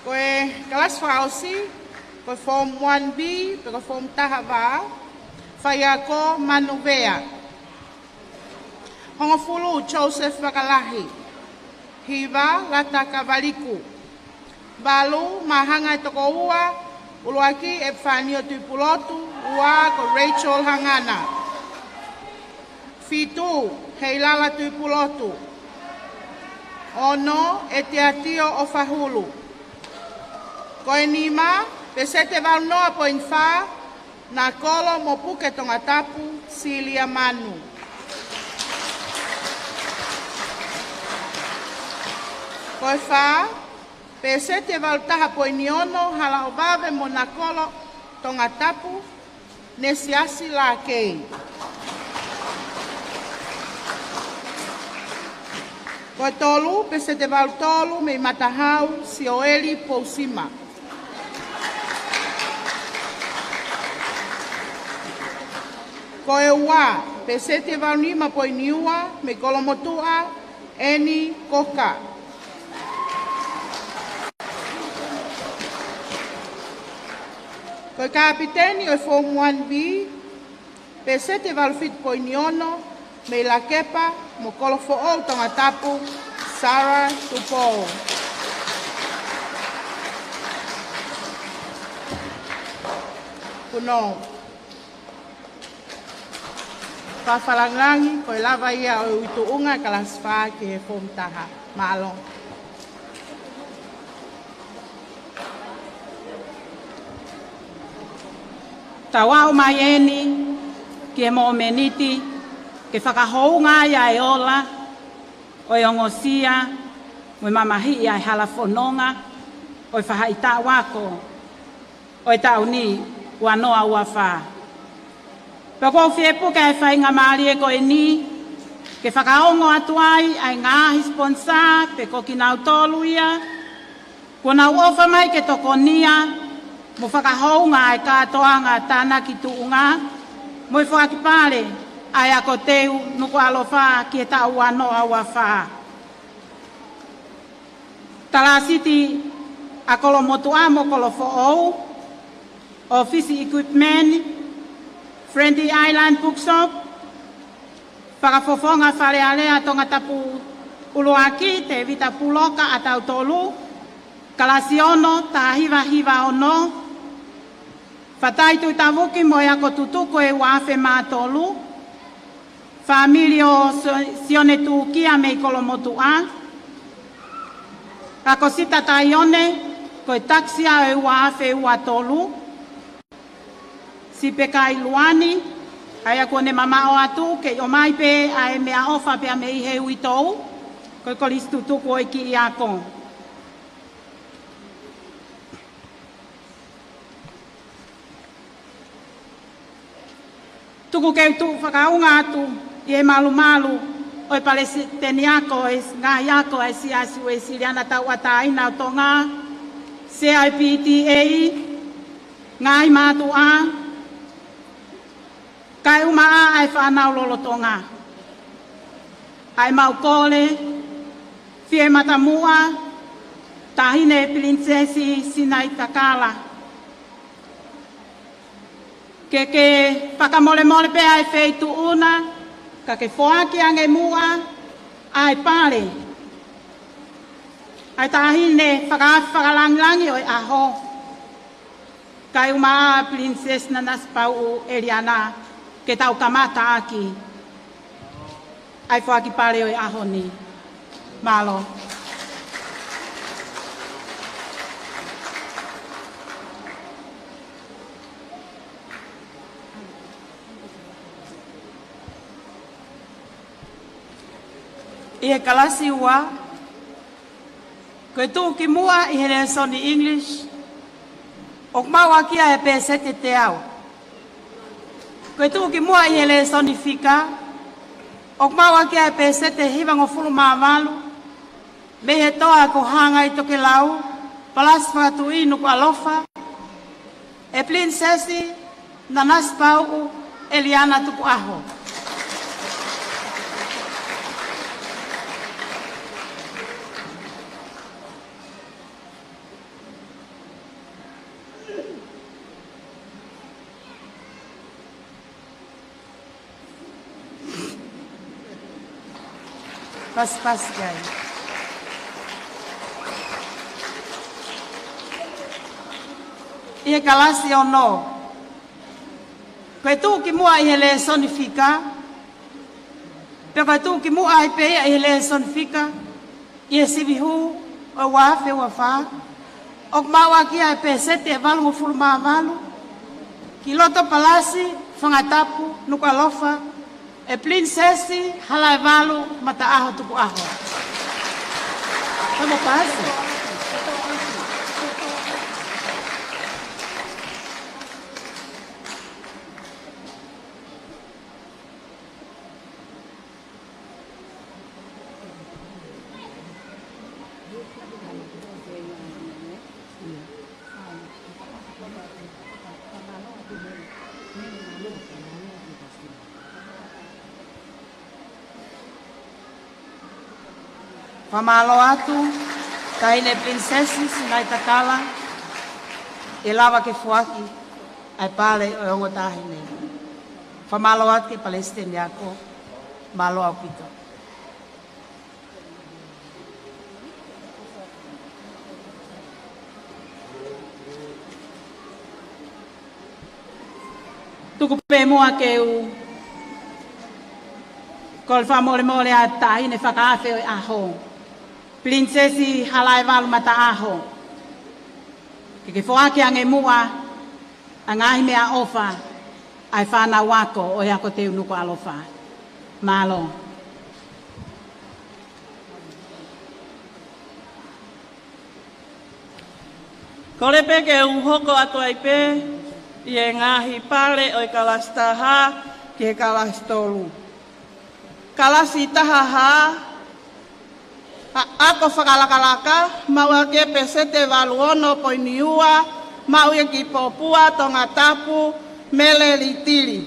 Ko e kalasi fakaʻosi, ko e Form One B, pe ko e Form taha fā, faiako Manu Vea. Hongofulu, Joseph Vakalahi. Hiva, Lata Kavaliku. Valu, Māhanga ʻe Toko Ua, ʻUluaki ʻEpifanio Tuipulotu, ua ko Rachel Hangana. Fitu, Heilala Tuipulotu. Ono, ʻEtiatio ʻOfahulu. Ko e nima, peseti ʻe valu noa poini fā, Nakolo mo Puke Tongatapu, Silia Manu. Ko e fā, peseti ʻe valu taha poini ono, Halaʻovave mo Nakolo Tongatapu, Nesiasi Lakei. Ko e tolu, peseti ʻe valu tolu, mei Matahau, Sioeli Pousima. Ko e ua, peseti ʻe valu nima poini ua, mei Kolomotuʻa, Eni Koka. Ko e kapiteni ʻo e Form One B, peseti ʻe valu fitu poini ono, mei Lakepa mo Kolofoʻou Tongatapu, Sarah Tupou. Punou. Fakafakalāngilangi, ko e lava ia ʻo e ui tuʻunga kalasi fā ki he Form taha. Mālō. Tau aʻu mai eni ki he momeniti ke fakahounga ai ʻa e ola ʻo e ongosia mo e mamahiʻi ʻa e hala fononga ʻo e faʻahitaʻu ako ʻo e taʻu ni ua noa ua fā. Pea ʻoku ou fie puke ʻa e faingamālie ko eni ke fakaongo atu ai ʻa e ngaahi sponsor pe ko kinautolu ia kuo nau ʻofa mai ke tokonia mo fakahounga ʻa e kātoanga tānaki tuʻunga mo e foaki pale ʻa e Ako Teu Nukuʻalofa ki he taʻu ua noa ua fā. Talāsiti ʻa Kolomotuʻa mo Kolofoʻou, ʻOfisi Equipment, Friendly Island Bookshop, Fakafofonga Fale Alea Tongatapu ʻUluaki, Tēvita Puloka ʻa Tautolu, kalasi ono, taha hiva hiva ono, Fatai Tuʻitavuki mo e ako tutuku ʻe ua afe mā tolu, fāmili ʻo Sio-, Sione Tūkia mei Kolomotuʻa, Ako Sita Taione, ko e takisia ʻe ua afe ua tolu, Sipekai Luani, ʻa ia kuo ne mamaʻo atu, kei ʻomai pē ʻa e meʻaʻofa pea mei he uitou, ko e kolisi tutuku ʻo e kiʻi ako. Tuku ke u tuʻu fakaʻaonga atu ʻi he malumalu ʻo e Palesiteni Ako ʻo e Ngaahi Ako ʻa e Siasi Uēsiliana Tauʻatāina ʻo Tonga, Sea ʻo e P T A, ngaahi mātuʻa, kaeʻumaʻā ʻa e fānau lolotonga. ʻA e mau kole, fie matamuʻa, Taʻahine Pilinisesi Sinaitakala, ke ke fakamolemole pē ʻa e feituʻu na, ka ke foaki ange muʻa ʻa e pale ʻa e Taʻahine Fakaafe Fakalangilangi ʻo e ʻAho, kaeʻumaʻā Pilinisesi Nanasipauʻu ʻEliana, ke tau kamata ʻaki ʻa e foaki pale ʻo e ʻaho ni. Mālō. ʻI he kalasi ua, ko e tuʻukimuʻa ʻi he lēsoni English, ʻoku maʻu ʻaki ia ʻa e pēseti ʻe teau. Ko e tuʻukimuʻa ʻi he lēsoni fika, ʻoku maʻu ʻaki ia ʻa e pēseti ʻe hivangofulu mā valu, mei he toa ko Hāngai Tokelau, Palasi Fakatuʻi Nukuʻalofa, ʻe Pilinisesi Nanasipauʻu ʻEliana Tukuʻaho. Pasipasi kai. ʻI he kalasi ono, ko e tuʻukimuʻa ʻi he lēsoni fika, pe ko e tuʻukimuʻa ai pē ia ʻi he lēsoni fika, ʻi he sivi hū ʻo e ua afe ua fā, ʻoku maʻu ʻaki ia ʻa e pēseti ʻe valungofulu mā valu, ki loto Palasi Fangatapu Nukuʻalofa, ʻe Pilinisesi Halaevalu Mataʻaho Tukuʻaho. Ka mo pasi. Fakamālō atu, Taʻahine Pilinisesi Sinaitakala, ʻe lava ke foaki ʻa e pale ʻo e ongo taʻahine. Fakamālō atu ki he Palesiteni Ako, mālō ʻaupito. Tuku pē muʻa ke u kole fakamolemole ʻa e Taʻahine Fakaafe ʻo e ʻAho, Pilinisesi Halaevalu Mataʻaho, ke ke foaki ange muʻa ʻa e ngaahi meʻaʻofa ʻa e fānau ako ʻo e Ako Teu Nukuʻalofa. Mālō. Kole pē ke u hoko atu ai pē ʻi he ngaahi pale ʻo e kalasi taha ki he kalasi tolu. Kalasi taha ha, ʻa, ako fakalakalaka, maʻu ʻaki e pēseti ʻe valu ono poini ua, maʻu ia ki Popua, Tongatapu, Mele Litili.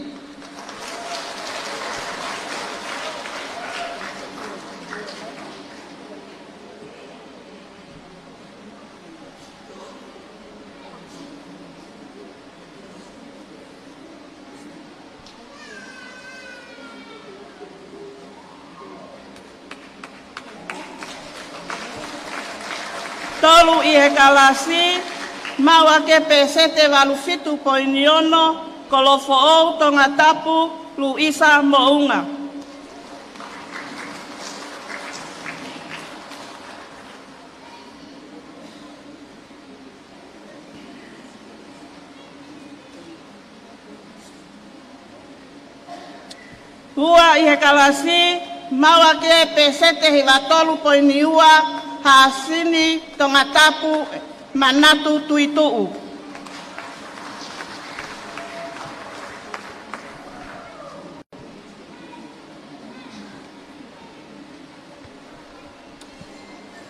ʻi he kalasi, maʻu ʻaki e peseti valu fitu poini ono, Kolofoʻou Tongatapu Luisa Moʻunga. Ua ʻi he kalasi, maʻu ʻaki e peseti hiva tolu poini ua, Hasini Tongatapu Manatu Tuituʻu.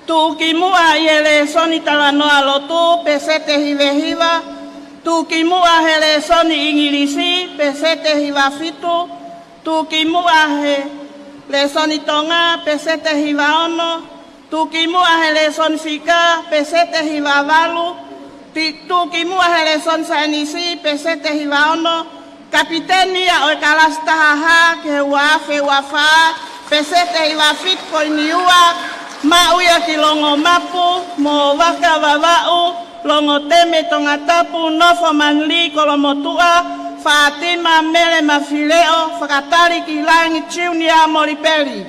Tuʻukimuʻa ʻi he lēsoni talanoa lotu, peseti hiva hiva. Tuʻukimuʻa he lēsoni ʻIngilisi, peseti hiva fitu. Tuʻukimuʻa he lēsoni Tonga, peseti hiva ono. Tuʻukimuʻa he lēsoni Fika, peseti hiva valu. Ti-, tuʻukimuʻa he lēsoni Saienisi, peseti hiva ono. Kapiteni ia ʻo e kalasi taha fā ki he ua afe ua fā, peseti hiva fitu poini ua, maʻu ia ki Longomapu, Movaka Vavaʻu, Longoteme Tongatapu, Nofo Manili Kolomotuʻa, Fātima Mele Mafileʻo, Fakatali ki Langi Junior Molipeli.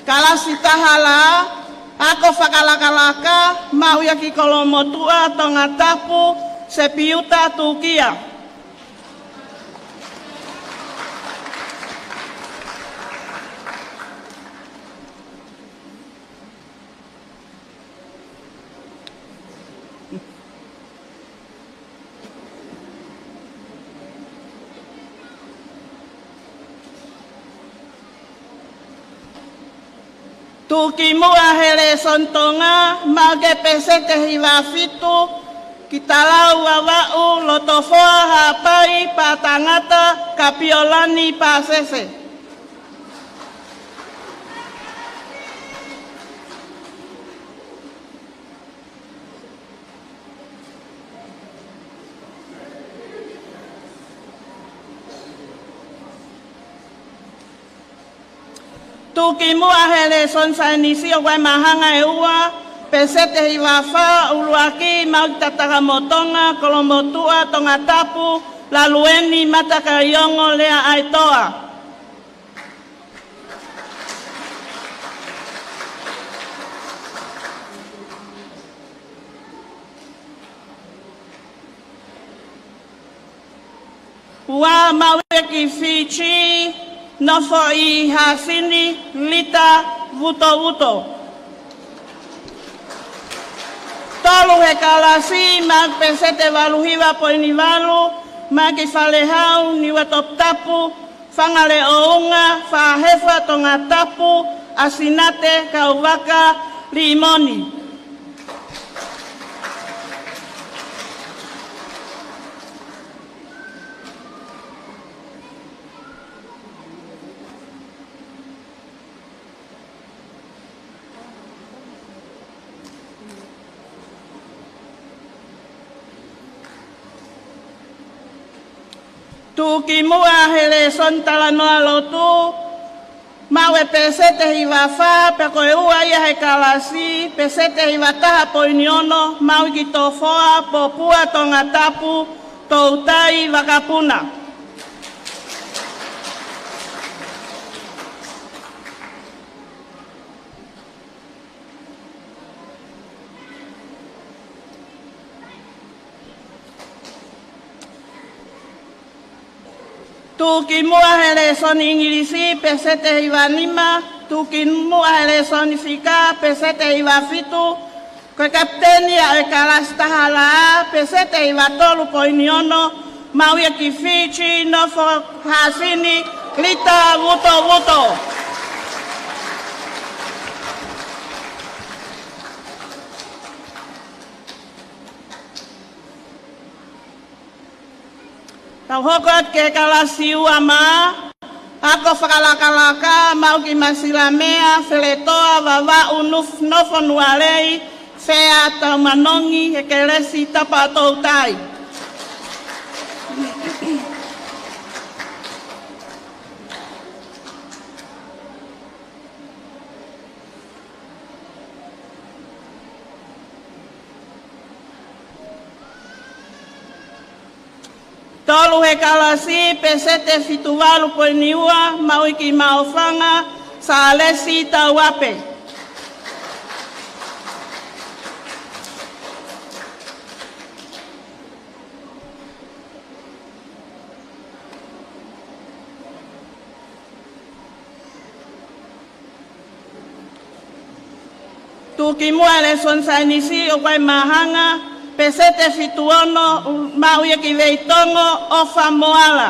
Kalasi taha lā, ako fakalakalaka, maʻu ia ki Kolomotuʻa, Tongatapu, Sepiuta Tukia. Tuʻukimuʻa he lēsoni Tonga, maʻu ʻaki e peseti hiva fitu, Kitalau Vavaʻu, Lotofoa Haʻapai, Pātangata, Kapiolani Pāsese. Tuʻukimuʻa he lēsoni Saienisi ʻo e māhanga ʻe ua, peseti hiva fā, ʻuluaki, maʻu ʻaki Tatakamotonga, Kolomotuʻa, Tongatapu, Lalueni, Matakaiongo, Lea ʻAetoa. Ua, maʻu ia ki Fiji, nofo ʻi Hasini, Lita Vutovuto. Tolu he kalasi, maʻu peseti valu hiva poini valu, maʻu ʻaki Falehau, Niuatoputapu, Fangaleʻounga, Fahefa, Tongatapu, ʻAsinate, Kauvaka, Limoni. Tuʻukimuʻa he lēsoni talanoa lotu, maʻu e peseti hiva fā, pea ko e ua ia he kalasi, peseti hiva taha poini ono, maʻu ʻaki Tofoa, Popua, Tongatapu, Toutai, Vakapuna. Tuʻukimuʻa he lēsoni ʻIngilisi, peseti hiva nima, tuʻukimuʻa he lēsoni Fika, peseti hiva fitu, ko e kapiteni ia ʻo e kalasi taha lā, peseti hiva tolu poini ono, maʻu ia ki Fiji, nofo Hasini, Lita Vutovuto. Tau hoko atu ki he kalasi ua mā, ako fakalakalaka, maʻu ʻaki Masilamea Feletoa Vavaʻu, Nuf-, Nofo Nualei, Fea Taumanongi, he kelesi Tapa Toutai. Tolu he kalasi, peseti fitu valu poini ua, maʻu ia ki Maʻufanga, Sālesi Tauape. Tuʻukimuʻa he lēsoni saienisi ʻoku ʻi ai Māhanga, peseti fitu ono, maʻu ia ki Veitongo, ʻOfa Moala.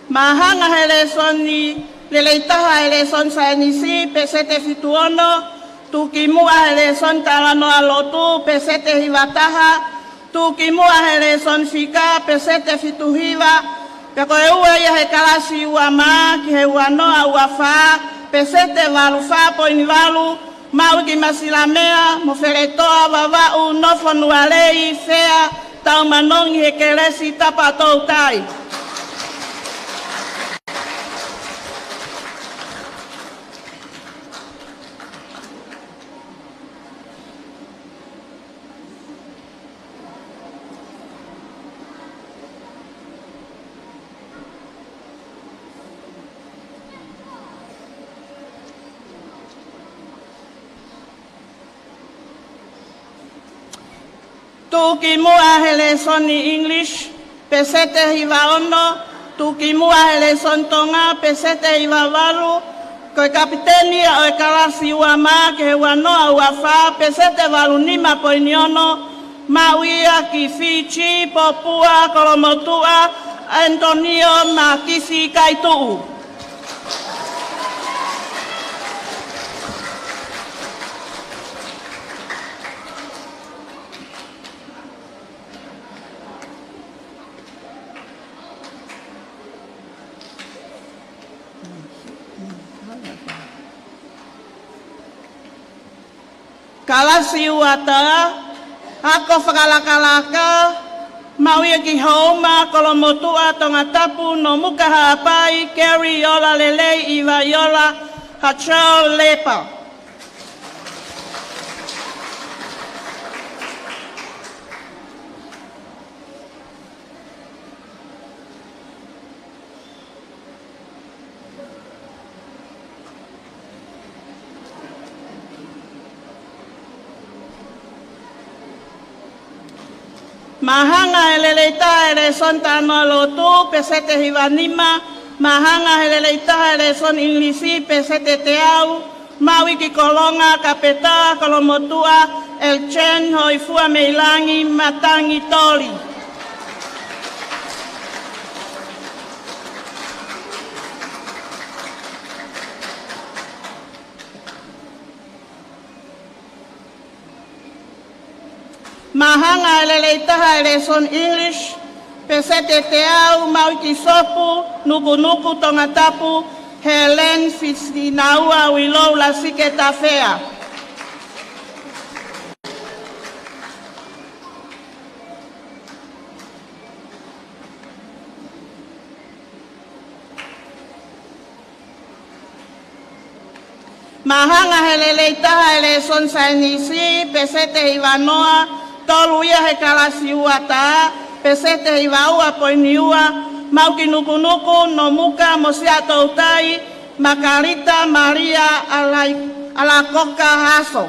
Māhanga he lēsoni lelei taha he lēsoni saienisi, peseti fitu ono, tuʻukimuʻa he lēsoni talanoa lotu, peseti hiva taha, tuʻukimuʻa he lēsoni fika, peseti fitu hiva, pea ko e ua ia he kalasi ua mā ki he ua noa ua fā, peseti valu fā poini valu, maʻu ia ki Masilamea mo Feletoa Vavaʻu, Nofonualei, Fea, Taumanongi he kelesi Tapatoutai. Tuʻukimuʻa he lēsoni English, peseti hiva ono, tuʻukimuʻa he lēsoni Tonga, peseti hiva valu, ko e kapiteni ia ʻo e kalasi ua mā ki he ua noa ua fā, peseti valu nima poini ono, maʻu ia ki Fiji, Popua, Kolomotuʻa, Antonio Makisi Kaituʻu. Kalasi ua tā, ako fakalakalaka, maʻu ia ki Houma, Kolomotuʻa, Tongatapu, Nomuka Haʻapai, Kerry Iolalelei, ʻIva Iola, Hachel Lepa. Māhanga he lelei taha he lēsoni talanoa lotu, peseti hiva nima, māhanga he lelei taha he lēsoni English, peseti teau, maʻu ia ki Kolonga, Kapetā, Kolomotuʻa, Elchen, Hoifua Meilangi, Matangi Toli. Māhanga he lelei taha he lēsoni English, peseti teau, maʻu ia ki Sopu, Nukunuku, Tongatapu, Helen Fisinaua Uilou Lasike Tafea. Māhanga he lelei taha he lēsoni saienisi, peseti hiva noa, tolu ia he kalasi ua tā, peseti hiva ua poini ua, maʻu ia ki Nukunuku, Nomuka mo Siaʻatoutai, Makalita Malia Alai-, Alakoka Haso.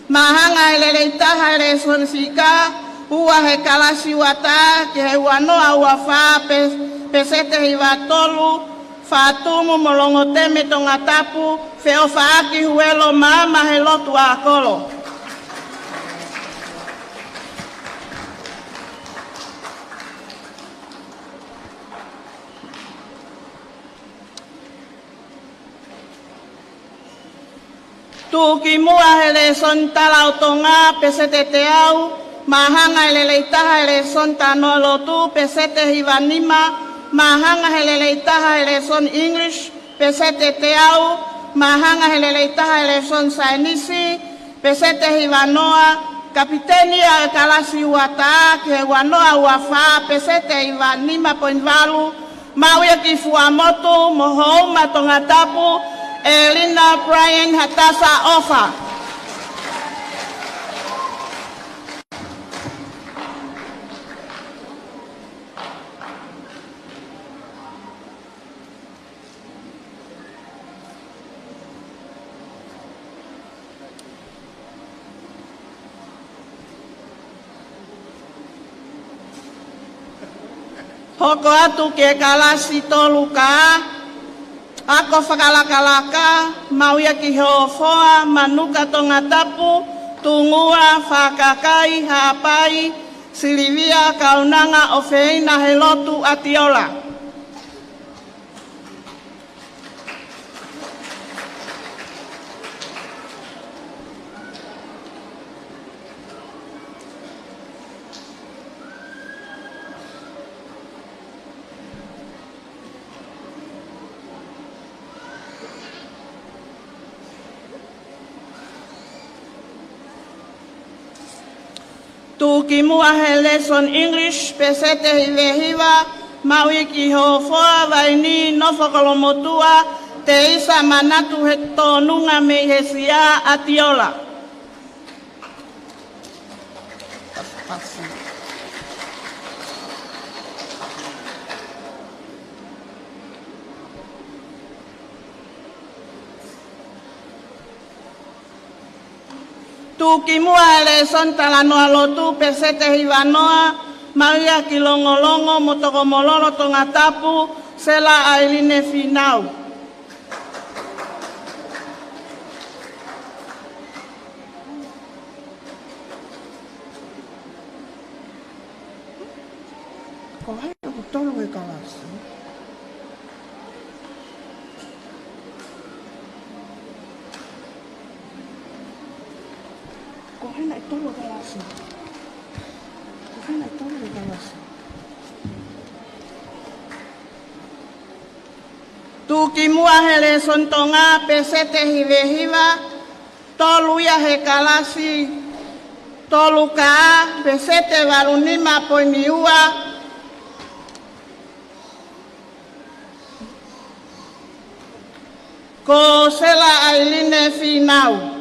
Māhanga he lelei taha he lēsoni fika, ua he kalasi ua tā ki he ua noa ua fā, pe-, peseti hiva tolu, Fatumu mo Longoteme Tongatapu, Feʻofaʻaki Huelo Maama he lotu ʻakolo. Tuʻukimuʻa he lēsoni tala ʻo Tonga, peseti teau, Māhanga he lelei taha he lēsoni talanoa lotu, peseti hiva nima. Māhanga he lelei taha he lēsoni English, peseti teau. Māhanga he lelei taha he lēsoni saienisi, peseti hiva noa. Kapiteni ʻa e kalasi ua taha ki he ua noa ua fā, peseti hiva nima poini valu, maʻu ia ki Fuaʻamotu mo Houma Tongatapu, ʻElina Brian Hatasa ʻOfa. Hoko atu ki he kalasi tolu K, ako fakalakalaka, maʻu ia ki Hofoa, Manuka Tongatapu, Tungua, Fakakai, Haʻapai, Silivia Kaunanga ʻOfeina Helotu ʻAtiola. Tuʻukimuʻa he lēsoni English, peseti hiva hiva, maʻu ia ki Hofoa, Vaini, Nofo Kolomotuʻa, Teisa Manatu Hetōnunga mei Hesia ʻAtiola. Tuʻukimuʻa he lēsoni talanoa lotu, peseti hiva noa, maʻu ia ki Longolongo mo Tokomololo Tongatapu, Sela ʻAiline Fīnau. Ko hai ʻoku tolu he kalasi? Ko hai naʻe tolu he kalasi? Ko hai naʻe tolu he kalasi? Tuʻukimuʻa he lēsoni Tonga, peseti hiva hiva, tolu ia he kalasi tolu K, peseti valu nima poini ua. Ko Sela ʻAiline Fīnau.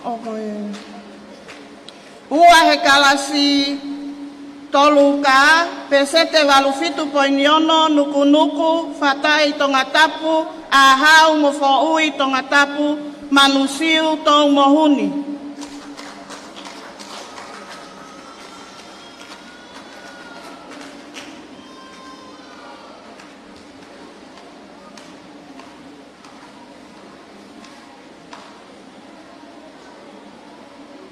ʻOku ʻi ai ua he kalasi tolu K, peseti valu fitu poini ono, Nukunuku, Fatai Tongatapu, ʻAhau mo Foʻui Tongatapu, Manusiu Toumohuni.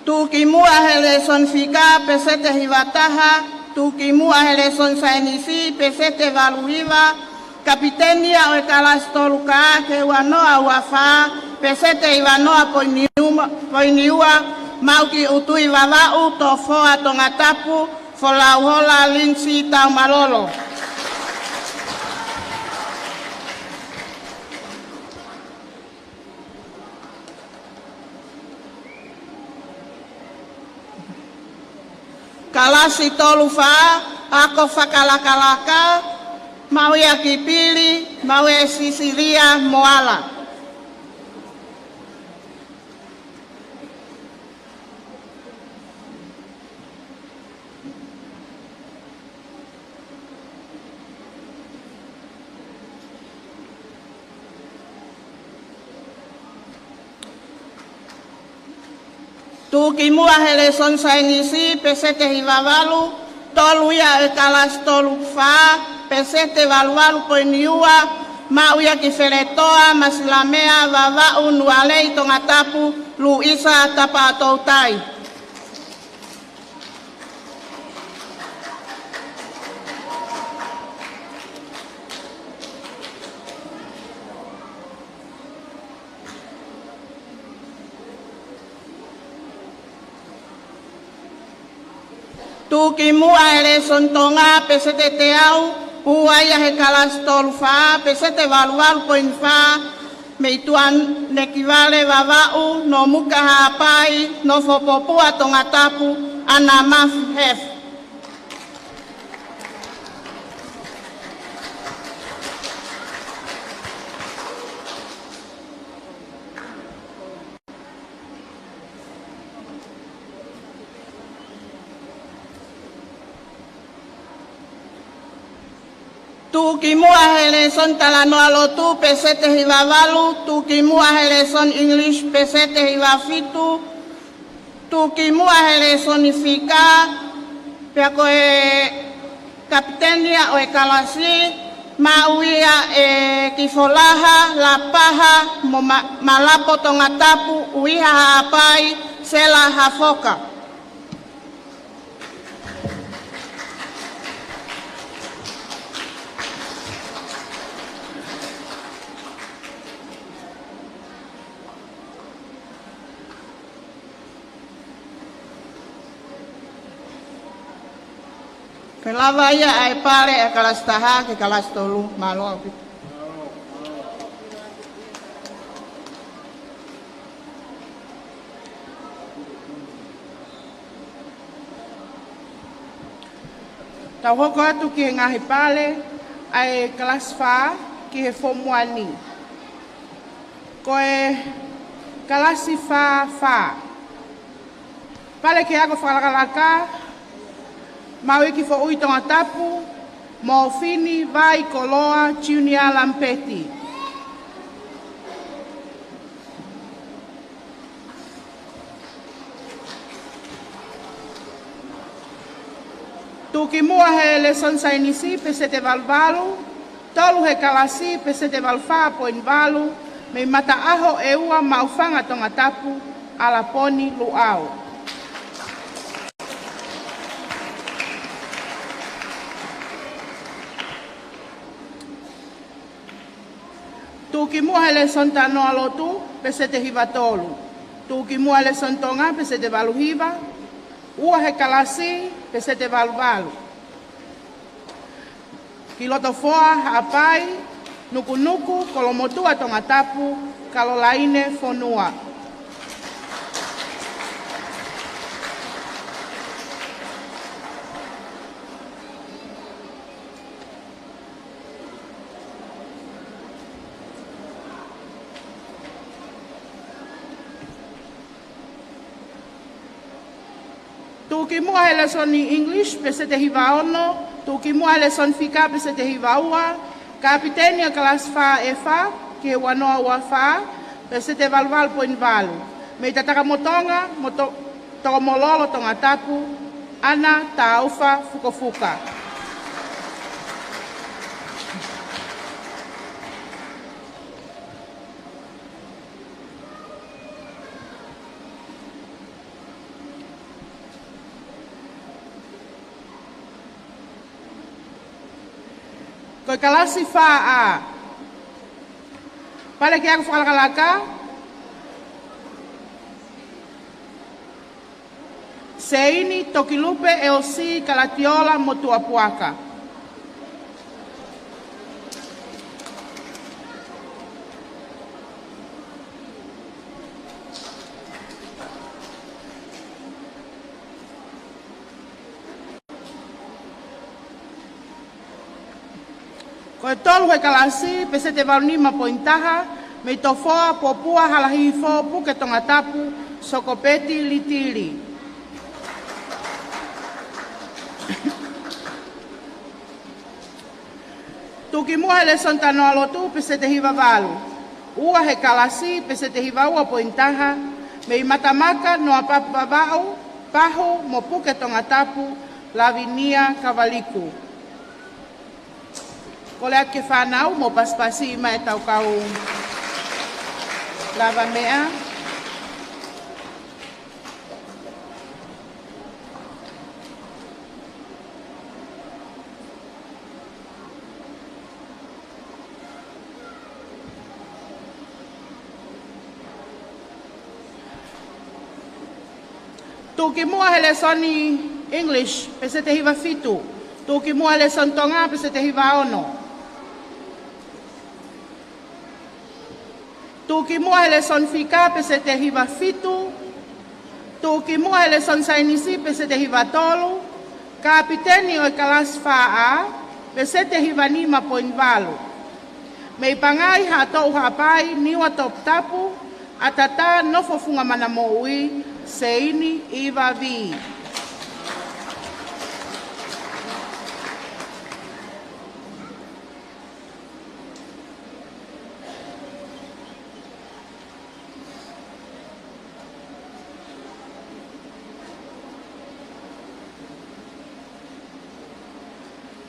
Tuʻukimuʻa he lēsoni fika, peseti hiva taha. Tuʻukimuʻa he lēsoni saienisi, peseti valu hiva. Kapiteni ʻa e kalasi tolu K ki he ua noa ua fā, peseti hiva noa poini ua, poini ua, maʻu ki ʻUtui Vavaʻu, Tofoa Tongatapu, Folauhola Linsi Taumalolo. Kalasi tolu fā, ako fakalakalaka, maʻu ia ki Pili, maʻu ia ʻe Sisilia Moala. Tuʻukimuʻa he lēsoni saienisi, peseti hiva valu, tolu ia he kalasi tolu fā, peseti valuvalu poini ua, maʻu ia ki Feletoa, Masilamea, Vavaʻu, Nualei, Tongatapu, Luisa Tapaʻatoutai. Tuʻukimuʻa he lēsoni Tonga, peseti teau, ua ia he kalasi tolu fā, peseti valuvalu poini fā, mei Tuʻanekivale, Vavaʻu, Nomuka, Haʻapai, Nofopopua, Tongatapu, Anna Mafi Hef. Tuʻukimuʻa he lēsoni Talanoa Lotu, peseti hiva valu, tuʻukimuʻa he lēsoni English, peseti hiva fitu, tuʻukimuʻa he lēsoni Fika, pea ko e kapiteni ia ʻo e kalasi, maʻu ia ʻe Kifolaha Lapaha mo Ma-, Malapo Tongatapu, ʻUiha Haʻapai, Sela Hafoka. Ke lava ia ʻa e pale ʻa e kalasi taha ki he kalasi tolu, mālō ʻaupito. Tau hoko atu ki he ngaahi pale ʻa e kalasi fā ki he Form One. Ko e kalasi fā fā. Pale ki he ako fakalakalaka, maʻu ia ki Foʻui Tongatapu, Mofini Vai Koloa Junior Lampeti. Tuʻukimuʻa he lēsoni Saienisi, peseti valuvalu, tolu he kalasi, peseti valu fā poini valu, mei Mataʻaho ʻe Ua, Maʻufanga, Tongatapu, ʻAlaponi Luʻau. Tuʻukimuʻa he lēsoni Talanoa Lotu, peseti hiva tolu. Tuʻukimuʻa he lēsoni Tonga, peseti valu hiva. Ua he kalasi, peseti valu valu. Ki Lotofoa, Haʻapai, Nukunuku, Kolomotuʻa, Tongatapu, Kalolaine Fonua. Tuʻukimuʻa he lēsoni English, peseti hiva ono, tuʻukimuʻa he lēsoni Fika, peseti hiva ua, kapiteni ʻa e kalasi fā ʻe fā ki he ua noa ua fā, peseti valu valu poini valu. Mei Tatakamotonga, mo To-, Tokomololo, Tongatapu, ʻAna Taufa Fukofuka. Ko e kalasi fā A. Pale ki he ako fakalakalaka. Seini Tokilupe, Elsie Kalatiola mo Tuʻapuaka. Ko e tolu he kalasi, peseti valu nima poini taha, mei Tofoa, Popua, Halahifo, Puke Tongatapu, Sokopeti Litili. Tuʻukimuʻa he lēsoni Talanoa Lotu, peseti hiva valu. Ua he kalasi, peseti hiva ua poini taha, mei Matamaka, Noapapu Vavaʻu, Pahu mo Puke Tongatapu, Lavinia Kavaliku. Kole atu ki he fānau mo pasipasi mai ʻetau kau lavameʻa. Tuʻukimuʻa he lēsoni English, peseti hiva fitu. Tuʻukimuʻa he lēsoni Tonga, peseti hiva ono. Tuʻukimuʻa he lēsoni Fika, peseti hiva fitu. Tuʻukimuʻa he lēsoni Saienisi, peseti hiva tolu. Kapiteni ʻo e kalasi fā A, peseti hiva nima poini valu. Mei Pangai, Haʻatoʻu Haʻapai, Niua Toputapu, ʻAtatā, Nofofunga Manamoʻui, Seini Iva Vī.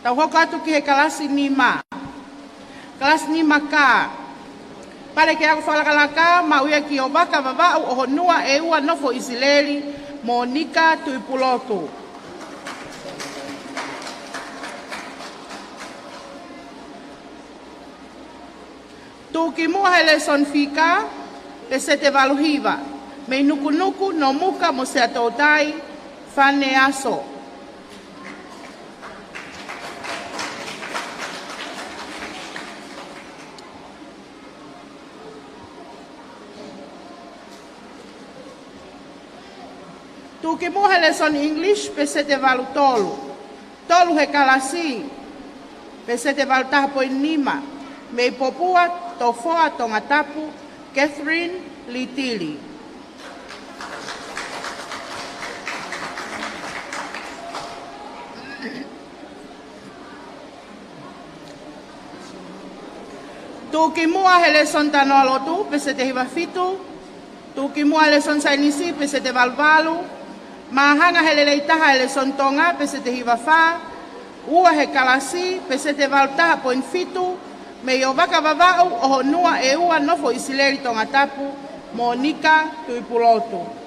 Tau hoko atu ki he kalasi nima. Kalasi nima K. Pale ki he ako fakalakalaka, maʻu ia ki ʻOvaka Vavaʻu ʻOhonua ʻEua Nofo ʻIsileli, Monika Tuʻipulotu. Tuʻukimuʻa he lēsoni Fika, peseti valu hiva. Mei Nukunuku, Nomuka mo Siaʻatoutai, Fane Aso. Tuʻukimuʻa he lēsoni English, peseti valu tolu. Tolu he kalasi, peseti valu taha poini nima. Mei Popua, Tofoa, Tongatapu, Catherine Litili. Tuʻukimuʻa he lēsoni Tanoa Lotu, peseti hiva fitu. Tuʻukimuʻa he lēsoni Saienisi, peseti valu valu. Māhanga he lelei taha he lēsoni Tonga, peseti hiva fā. Ua he kalasi, peseti valu taha poini fitu. Mei ʻOvaka Vavaʻu ʻOhonua ʻEua Nofo ʻIsileli, Tongatapu, Monika Tuʻipulotu.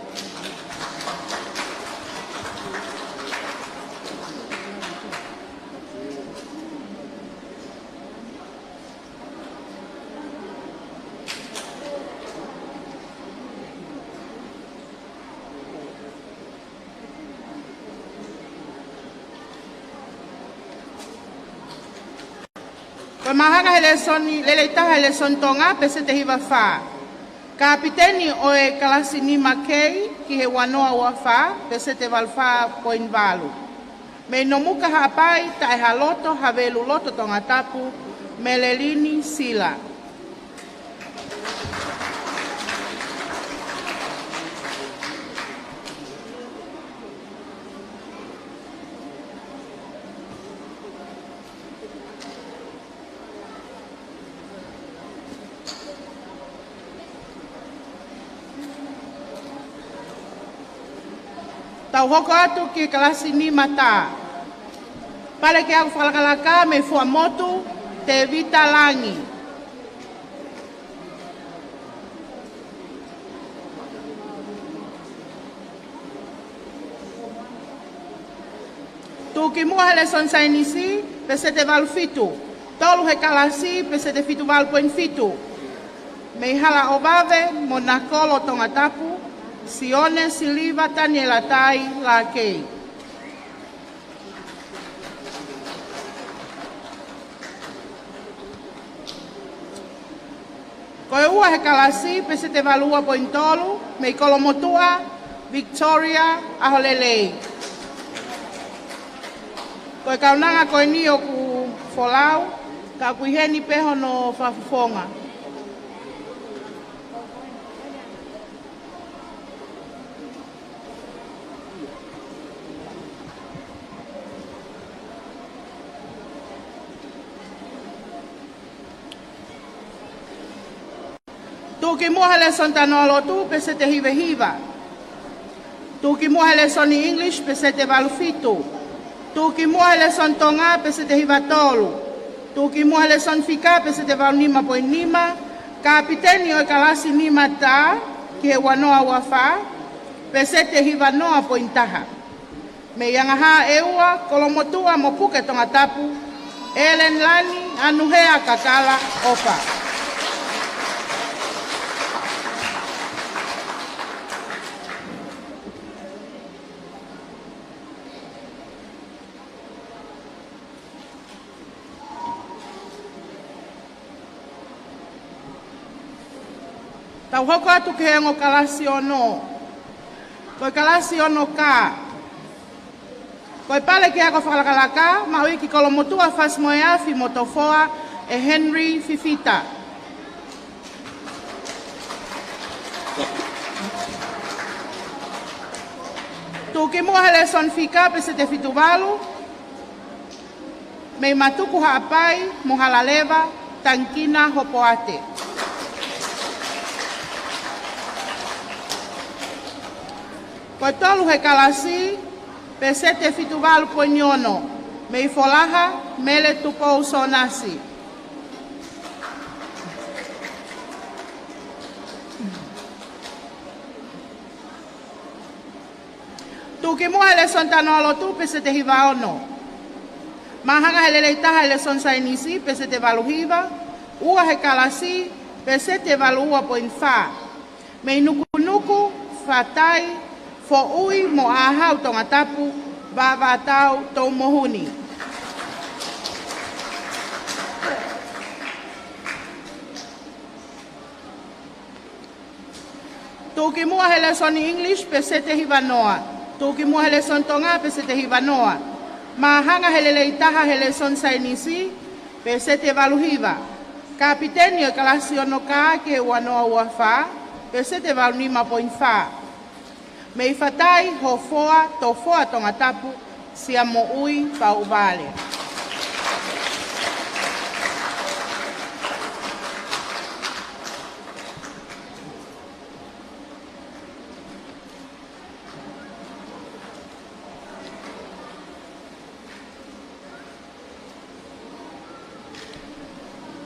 Ko e māhanga he lēsoni, lelei taha he lēsoni Tonga, peseti hiva fā. Kapiteni ʻo e kalasi nima K ki he ua noa ua fā, peseti valu fā poini valu. Mei Nomuka Haʻapai, Taʻehāloto, Havelu Loto, Tongatapu, Melelini Sila. Tau hoko atu ki he kalasi nima T. Pale ki he ako fakalakalaka mei Fuaʻamotu, Tevita Langi. Tuʻukimuʻa he lēsoni Saienisi, peseti valu fitu. Tolu he kalasi, peseti fitu valu poini fitu. Mei Halaʻovave, Monakolo, Tongatapu, Sione Siliva Tanielatai Lakei. Ko e ua he kalasi, peseti valu ua poini tolu, mei Kolomotuʻa, Victoria ʻAholelei. Ko e kaunanga ko eni ʻoku folau, ka ʻoku ʻi heni pē hono fakafofonga. Tuʻukimuʻa he lēsoni Tanoa Lotu, peseti hiva hiva. Tuʻukimuʻa he lēsoni English, peseti valu fitu. Tuʻukimuʻa he lēsoni Tonga, peseti hiva tolu. Tuʻukimuʻa he lēsoni fika, peseti valu nima poini nima, kapiteni ʻo e kalasi nima tā ki he ua noa ua fā, peseti hiva noa poini taha. Mei Angahā ʻEua, Kolomotuʻa mo Puke Tongatapu, ʻEleni Lani Anuhea Kakala ʻOfa. Tau hoko atu ki he ongo kalasi ono. Ko e kalasi ono kā. Ko e pale ki he ako fakalakalaka, maʻu ia ʻe Kolomotuʻa Fasi-mo-e-Afi mo Tofoa, ʻe Henry Fifita. Tuʻukimuʻa he lēsoni fika, peseti fitu valu, mei Matuku Haʻapai mo Halaleva, Tangikina Hopoate. Ko e tolu he kalasi, peseti fitu valu poini ono, mei Folaha, Mele Tupou Sonasi. Tuʻukimuʻa he lēsoni Talanoa Lotu, peseti hiva ono. Māhanga he lelei taha he lēsoni Saienisi, peseti valu hiva, ua he kalasi, peseti valu ua poini fā. Mei Nukunuku, Fatai, Foʻui mo ʻĀhau Tongatapu, Vavaʻatau Toumohuni. Tuʻukimuʻa he lēsoni English, peseti hiva noa. Tuʻukimuʻa he lēsoni Tonga, peseti hiva noa. Māhanga he lelei taha he lēsoni Saienisi, peseti valu hiva. Kapiteni ʻo e kalasi ono kā ki he ua noa ua fā, peseti valu nima poini fā. Mei Fatai, Hofoa, Tofoa Tongatapu, Siamoʻui Pauʻuvale.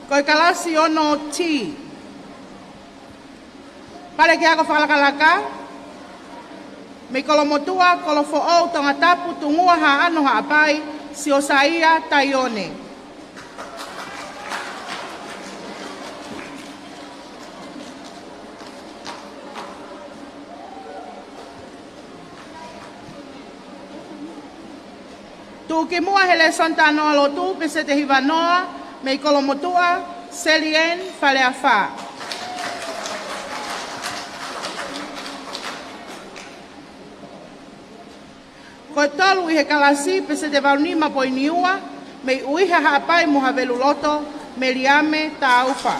Ko e kalasi ono T. Pale ki he ako fakalakalaka, mei Kolomotuʻa, Kolofoʻou Tongatapu, Tungua Haʻano Haʻapai, Siosaia Taione. Tuʻukimuʻa he lēsoni Talanoa Lotu, peseti hiva noa, mei Kolomotuʻa, Selieni Faleafā. Ko e tolu ʻi he kalasi, peseti valu nima poini ua, mei ʻUiha Haʻapai mo Haveluloto, Meliame Taufa.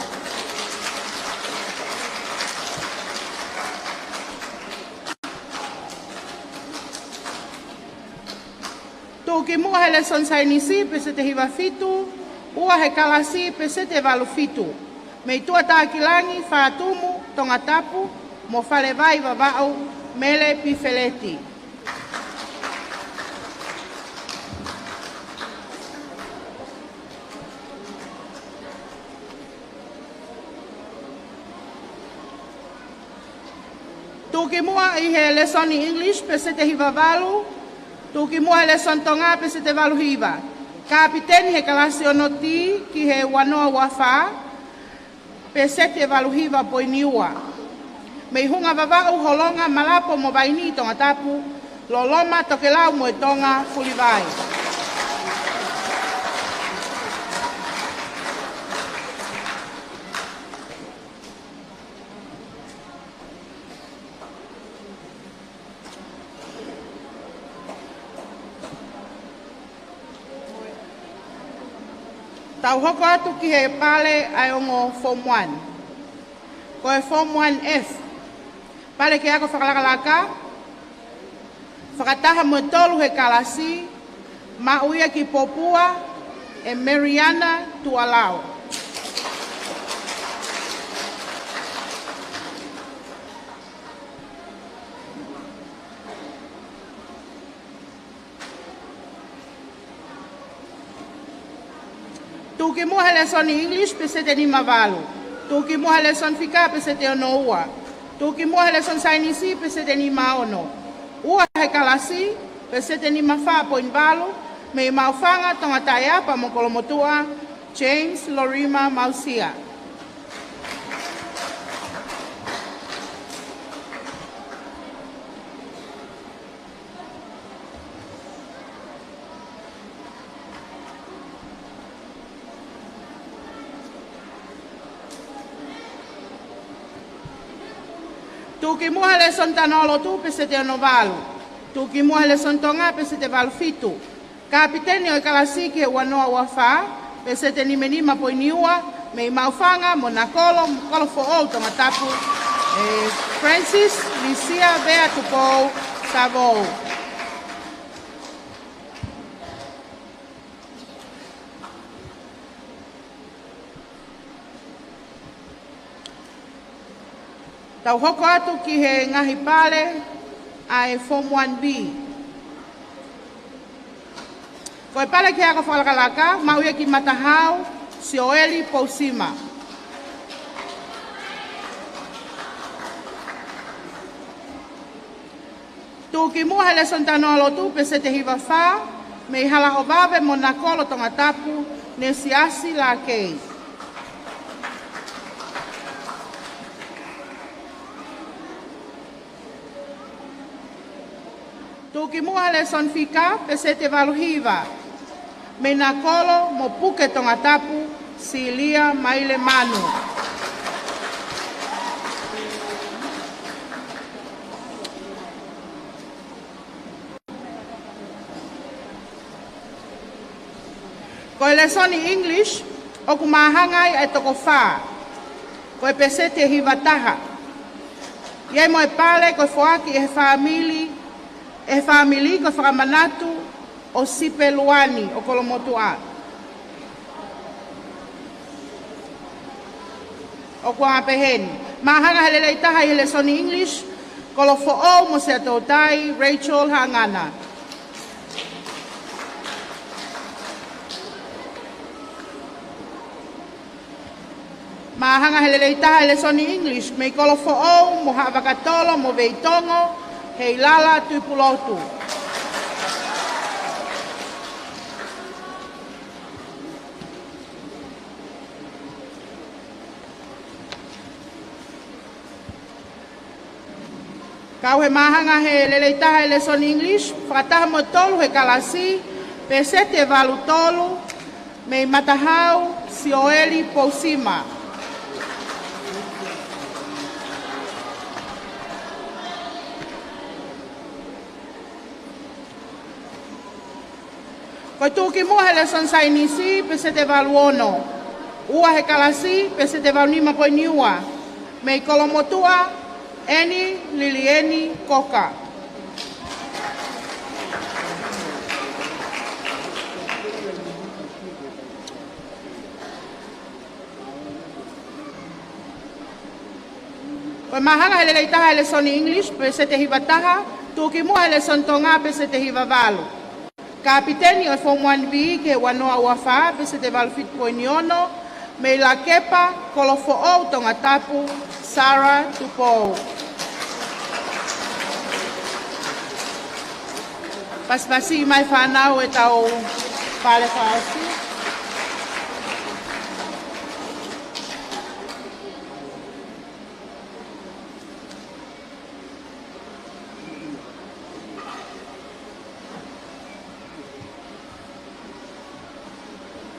Tuʻukimuʻa he lēsoni Saienisi, peseti hiva fitu, ua he kalasi, peseti valu fitu. Mei Tuʻatakilangi, Fatumu Tongatapu, mo Falevai Vavaʻu, Mele Pifeleti. Tuʻukimuʻa ʻi he lēsoni English, peseti hiva valu. Tuʻukimuʻa he lēsoni Tonga, peseti valu hiva. Kapiteni he kalasi ono T ki he ua noa ua fā, peseti valu hiva poini ua. Mei Hunga Vavaʻu, Holonga, Malapo mo Vainī Tongatapu, Loloma, Tokelau mo e Tonga Fulivai. Tau hoko atu ki he pale ʻa e ongo Form One. Ko e Form One F. Pale ki he ako fakalakalaka, fakataha mo e tolu he kalasi, maʻu ia ʻe Popua, ʻe Mariana Tuʻalau. Tuʻukimuʻa he lēsoni English, peseti nima valu. Tuʻukimuʻa he lēsoni fika, peseti ono ua. Tuʻukimuʻa he lēsoni saienisi, peseti nima ono. Ua he kalasi, peseti nima fā poini valu, mei Maʻufanga, Tongataʻeapa mo Kolomotuʻa, James Lorima Mausia. Tuʻukimuʻa he lēsoni Talanoa Lotu, peseti ono valu. Tuʻukimuʻa he lēsoni Tonga, peseti valu fitu. Kapiteni ʻo e kalasi ki he ua noa ua fā, peseti nima nima poini ua, mei Maʻufanga mo Nakolo, Kolofoʻou, Tongatapu, ʻe Francis Lisia Vea Tupou Savou. Tau hoko atu ki he ngaahi pale ʻa e Form one B. Ko e pale ki he ako fakalakalaka, maʻu ia ki Matahau Sioeli Pousima. Tuʻukimuʻa he lēsoni Talanoa Lotu, peseti hiva fā, mei Halaʻovave mo Nakolo, Tongatapu, Nesiasi Lakei. Tuʻukimuʻa he lēsoni fika, peseti valu hiva, mei Nakolo mo Puke, Tongatapu, Silia Mailemanu. Ko e lēsoni English, ʻoku māhanga ai ʻa e toko fā, ko e peseti hiva taha. ʻI ai mo e pale ko e foaki ʻe he fāmili, ʻe he fāmili ko e fakamanatu ʻo Sipe Luani ʻo Kolomotuʻa. ʻOku anga peheni. Māhanga he lelei taha ʻi he lēsoni English, Kolofoʻou mo Siaʻatoutai, Rachel Haʻangana. Māhanga he lelei taha ʻi he lēsoni English, mei Kolofoʻou mo Haʻavakatolo mo Veitongo, Heilala Tuipulotu. Kau he māhanga he lelei taha ʻi he lēsoni English, fakataha mo e tolu he kalasi, peseti valu tolu, mei Matahau Sioeli Pousima. Ko e tuʻukimuʻa he lēsoni saienisi, peseti valu ono. Ua he kalasi, peseti valu nima poini ua, mei Kolomotuʻa, ʻEni Lilieni Koka. Ko e māhanga he lelei taha ʻi he lēsoni English, peseti hiva taha, tuʻukimuʻa he lēsoni Tonga, peseti hiva valu. Kapiteni ʻo e Form one B ki he ua noa ua fā, peseti valu fitu poini ono, mei Lakepa, Kolofoʻou, Tongatapu, Sarah Tupou. Pasipasi mai fānau ʻetau pale fakaʻosi.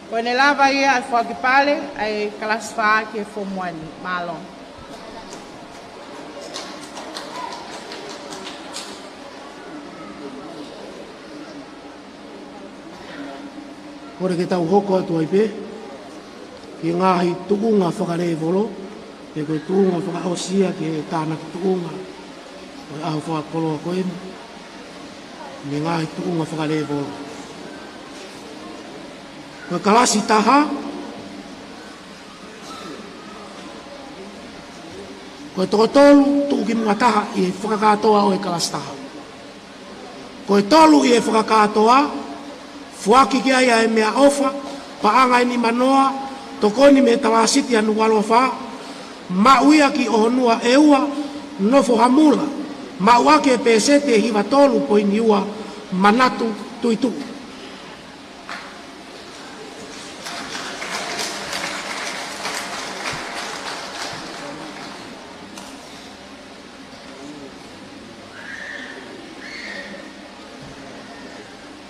Ko ʻene lava ia ʻa e foaki pale ʻa e kalasi fā ki he Form one. Mālō. Kole ke tau hoko atu ai pē ki he ngaahi tuʻunga fakalēvolo, pe ko e tuʻunga fakaʻosi ia ki he tānaki tuʻunga ʻo e ʻaho fakakoloa ko eni, mei he ngaahi tuʻunga fakalēvolo. Ko e kalasi taha, ko e toko tolu tuʻukimuʻa taha ʻi he fakakātoa ʻo e kalasi taha. Ko e tolu ʻi he fakakātoa, foaki ki ai ʻa e meʻaʻofa, paʻanga ʻe nimanoa, tokoni mei he Talāsiti ʻa Nukuʻalofa, maʻu ia ki ʻOhonua ʻEua, Nofohamula, maʻu ʻaki e pēseti ʻe hiva tolu poini ua, Manatu Tuituʻu.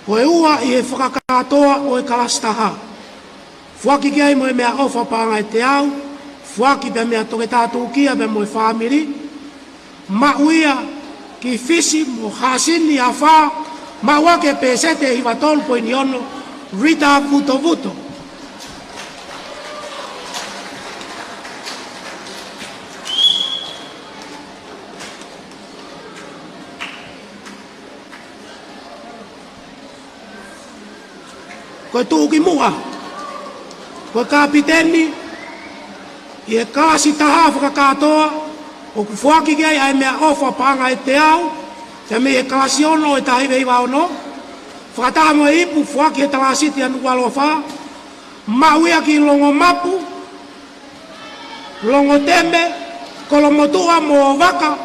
Ko e ua ʻi he fakakātoa ʻo e kalasi taha. Foaki ki ai mo e meʻaʻofa paʻanga ʻe teau, foaki pea mei a Toketā Tūkia pea mo e fāmili, maʻu ia ki Fisi mo Hasini Afā, maʻu ʻaki e pēseti ʻe hiva tolu poini ono, Rita Vutovuto. Ko e tuʻukimuʻa, ko e kapiteni ʻi he kalasi taha fakakātoa, ʻoku foaki ki ai ʻa e meʻaʻofa paʻanga ʻe teau, pea mei he kalasi ono ʻo e taha hiva hiva ono, fakataha mo e ipu foaki he Talāsiti ʻa Nukuʻalofa, maʻu ia ki Longomapu, Longoteme, Kolomotuʻa mo Vaka,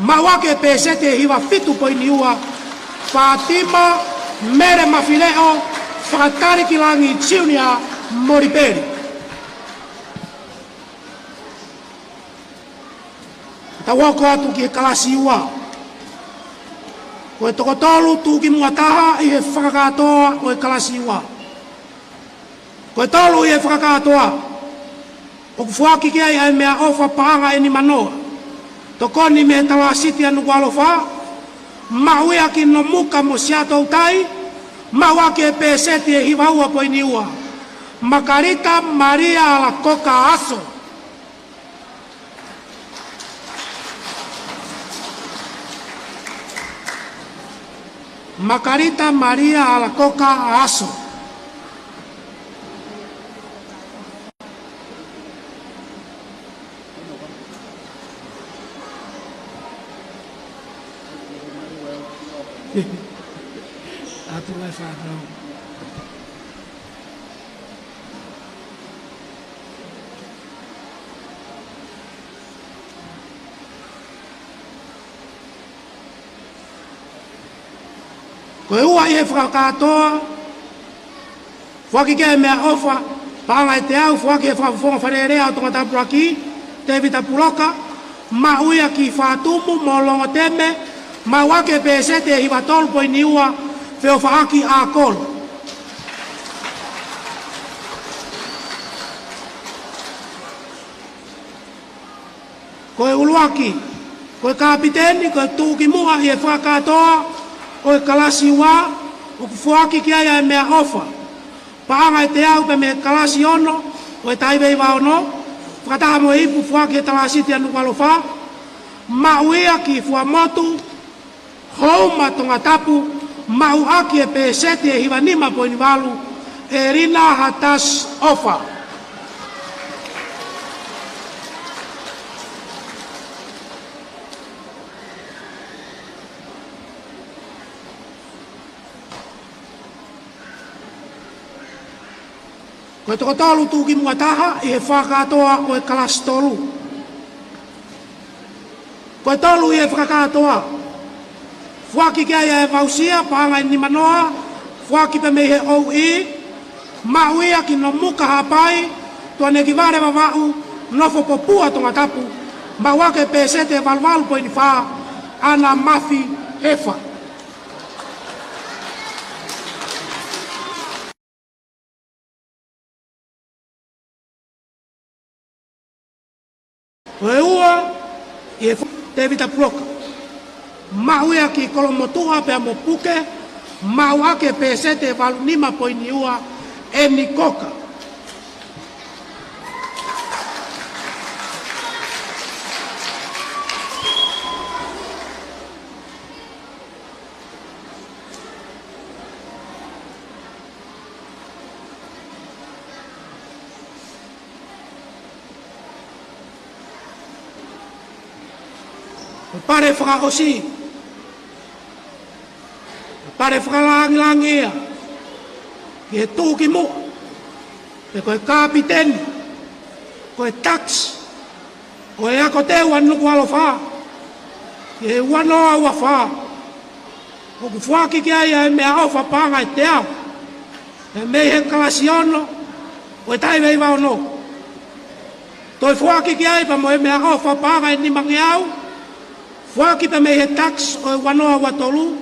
maʻu ʻaki e pēseti ʻe hiva fitu poini ua, Fātima Mele Mafileʻo, Fakatalikilangi Junior, Molipeli. Tau hoko atu ki he kalasi ua. Ko e toko tolu tuʻukimuʻa taha ʻi he fakakātoa ʻo e kalasi ua. Ko e tolu ʻi he fakakātoa, ʻoku foaki ki ai ʻa e meʻaʻofa paʻanga ʻe nimanoa, tokoni mei he Talāsiti ʻa Nukuʻalofa, maʻu ia ki Nomuka mo Siaʻatoutai, maʻu ʻaki e pēseti ʻe hiva ua poini ua, Makalita Malia Alakoka Aso. Makalita Malia Alakoka Aso. Atu mai fānau. Ko e ua ʻi he fakakātoa, foaki ki ai e meʻaʻofa paʻanga ʻe teau, foaki ʻe he Fakafofonga Fale Alea ʻo Tongatapu ʻUluaki, Tēvita Puloka, maʻu ia ki Fatumu mo Longoteme, maʻu ʻaki e pēseti ʻe hiva tolu poini ua, Feʻofaʻaki ʻAkolo. Ko e ʻuluaki, ko e kapiteni, ko e tuʻukimuʻa ʻi he fakakātoa ʻo e kalasi ua, ʻoku foaki ki ai ʻa e meʻaʻofa paʻanga ʻe teau pea mei he kalasi ono ʻo e taha hiva hiva ono, fakataha mo e ipu foaki he Talāsiti ʻa Nukuʻalofa, maʻu ia ki Fuaʻamotu, Houma, Tongatapu, maʻu ʻaki e pēseti ʻe hiva nima poini valu, ʻElina Hatasi ʻOfa. Ko e toko tolu tuʻukimuʻa taha ʻi he fakakātoa ʻo e kalasi tolu. Ko e tolu ʻi he fakakātoa, foaki ki ai ʻa e voucher paʻanga ʻe nimanoa, foaki pea mei he ʻOʻI, maʻu ia ki Nomuka Haʻapai, Tuʻanekivale Vavaʻu, Nofopopua Tongatapu, maʻu ʻaki e pēseti ʻe valu valu poini fā, ʻAna Mafi Hefa. Ko e ua ʻi he fo-, Tēvita Puloka. Maʻu ia ki Kolomotuʻa pea mo Puke, maʻu ʻaki e pēseti ʻe valu nima poini ua, ʻEni Koka. Ko e pale fakaʻosi, ko e pale fakalāngilangi ia ki he tuʻukimuʻa Pea ko e kapiteni, ko e takisi, ko e ako teu ʻa Nukuʻalofa, ʻi he ua noa ua fā, ʻoku foaki ki ai ʻa e meʻaʻofa paʻanga ʻe teau, ʻe mei he kalasi ono ʻo e taʻu hiva ono. Toe foaki ki ai pea mo e meʻaʻofa paʻanga ʻe nimangeau, foaki pea mei he takisi ʻo e ua noa ua tolu,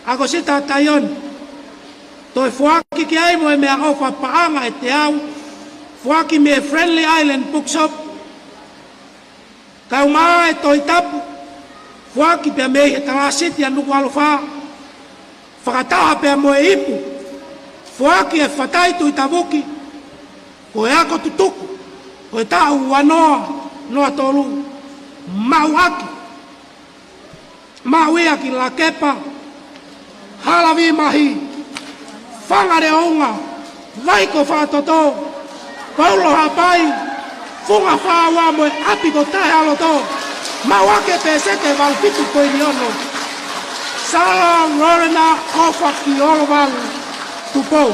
ʻa ko Sita Taioni. Toe foaki ki ai mo e meʻaʻofa paʻanga ʻe teau, foaki mei he Friendly Island Bookshop. Kae ʻumaʻā e Tohi Tapu, foaki pea mei he Talāsiti ʻa Nukuʻalofa, fakataha pea mo e ipu, foaki ʻe Fatai Tuʻitavuki, ko e ako tutuku ʻo e taʻu ua noa noa tolu, maʻu ʻaki, maʻu ia ʻaki Lakepa Halavimahi, Fanga Leʻounga, Vaiko Faʻatoto, Paulo Haʻapai, Funga Fāua mo e ʻapi ko Tahealoto, maʻu ʻaki e pēseti ʻe valu fitu poini ono. Sala Lorena ʻOfakiolovalu Tupou.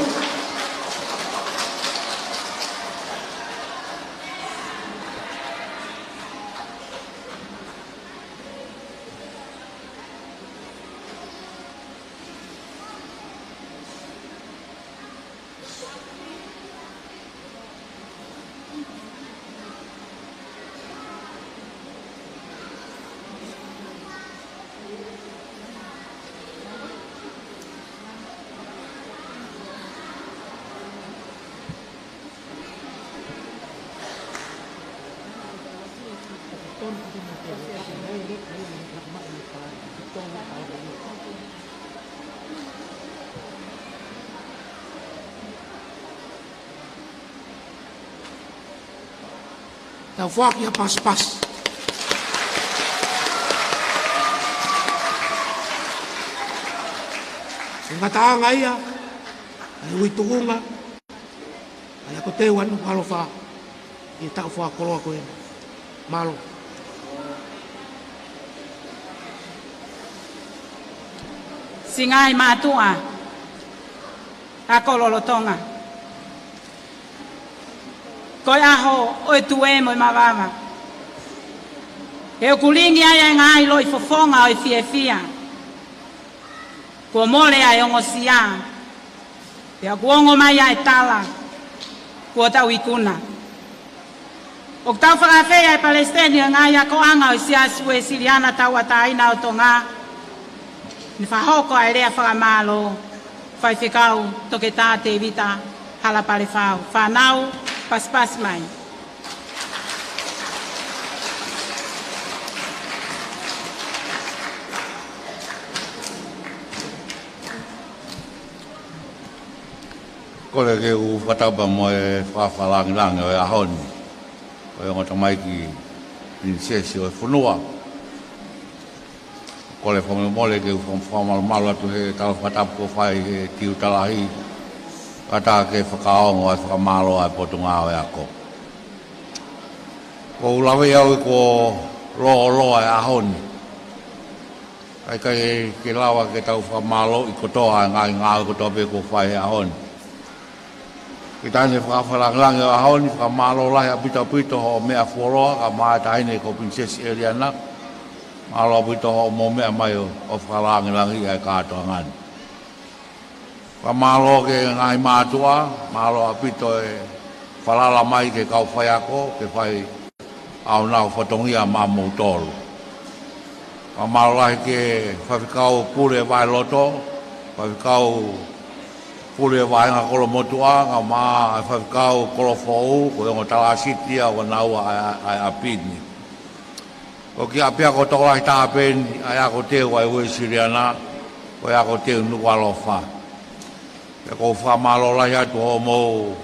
Tau foaki ha pasipasi. Ko e ngataʻanga ia ʻa e ui tuʻunga ʻa e ako teu ʻa Nukuʻalofa ʻi he taʻu fakakoloa ko eni. Mālō. Siʻi ngaahi mātuʻa ako lolotonga, ko e ʻaho ʻo e tuē mo e mavava, he ʻoku lingi ai ʻa e ngaahi loʻifofonga ʻo e fiefia. Kuo mole ʻa e ongosia, pea kuo ongo mai ʻa e tala kuo tau ikuna. ʻOku tau fakaafeʻi ʻa e Palesiteni ʻo e ngaahi akoʻanga ʻo e Siasi Uēsiliana Tauʻatāina ʻo Tonga, ke ne fakahoko ʻa e lea fakamālō, Faifekau Toketā Tēvita Halapalefau. Fānau, pasipasi mai. Kole ke u fakatapu mo e fakafakalāngilangi ʻo e ʻaho ni, ʻo e ongo tamaiki Pilinisesi ʻo e fonua. Kole fakamolemole ke u faka-, fakamalumalu atu he tala fakatapu kuo fai he tiuta lahi, kae ʻatā ke fakaongo ʻa e fakamālō ʻa e Potungāue Ako. Ko u lave au ʻi he kuo lōloa e ʻaho ni, kae ʻikai ke lava ke tau fakamālōʻi kotoa ʻa e ngaahi ngāue kotoa pē kuo fai he ʻaho ni. Ki he Taʻahine Fakafakalāngilangi ʻo e ʻaho ni, fakamālō lahi ʻaupito ʻaupito hoʻo meʻa fuoloa, kae ʻumaʻā e Taʻahine ko Pilinisesi ʻEliana, mālō ʻaupito hoʻomou meʻa mai ʻo, ʻo fakalāngilangiʻi ʻa e kātoanga ni. Fakamālō ki he ngaahi mātuʻa, mālō ʻaupito e falala mai ki he kau faiako, ke fai ʻa honau fatongia maʻamoutolu. Fakamālō lahi ki he Faifekau Pule Vaheloto, Faifekau Pule Vāhenga Kolomotuʻa, kae ʻumaʻā e Faifekau Kolofoʻou, ko e ongo Talāsiti ia ʻo kinaua ʻa e, ʻa e ʻapi ni. Ko e kiʻi ʻapiako tokolahi taha pē eni ʻa e ako teu ʻa e Uēsiliana, ko e ako teu Nukuʻalofa. Pea ʻoku ou fakamālō lahi atu hoʻomou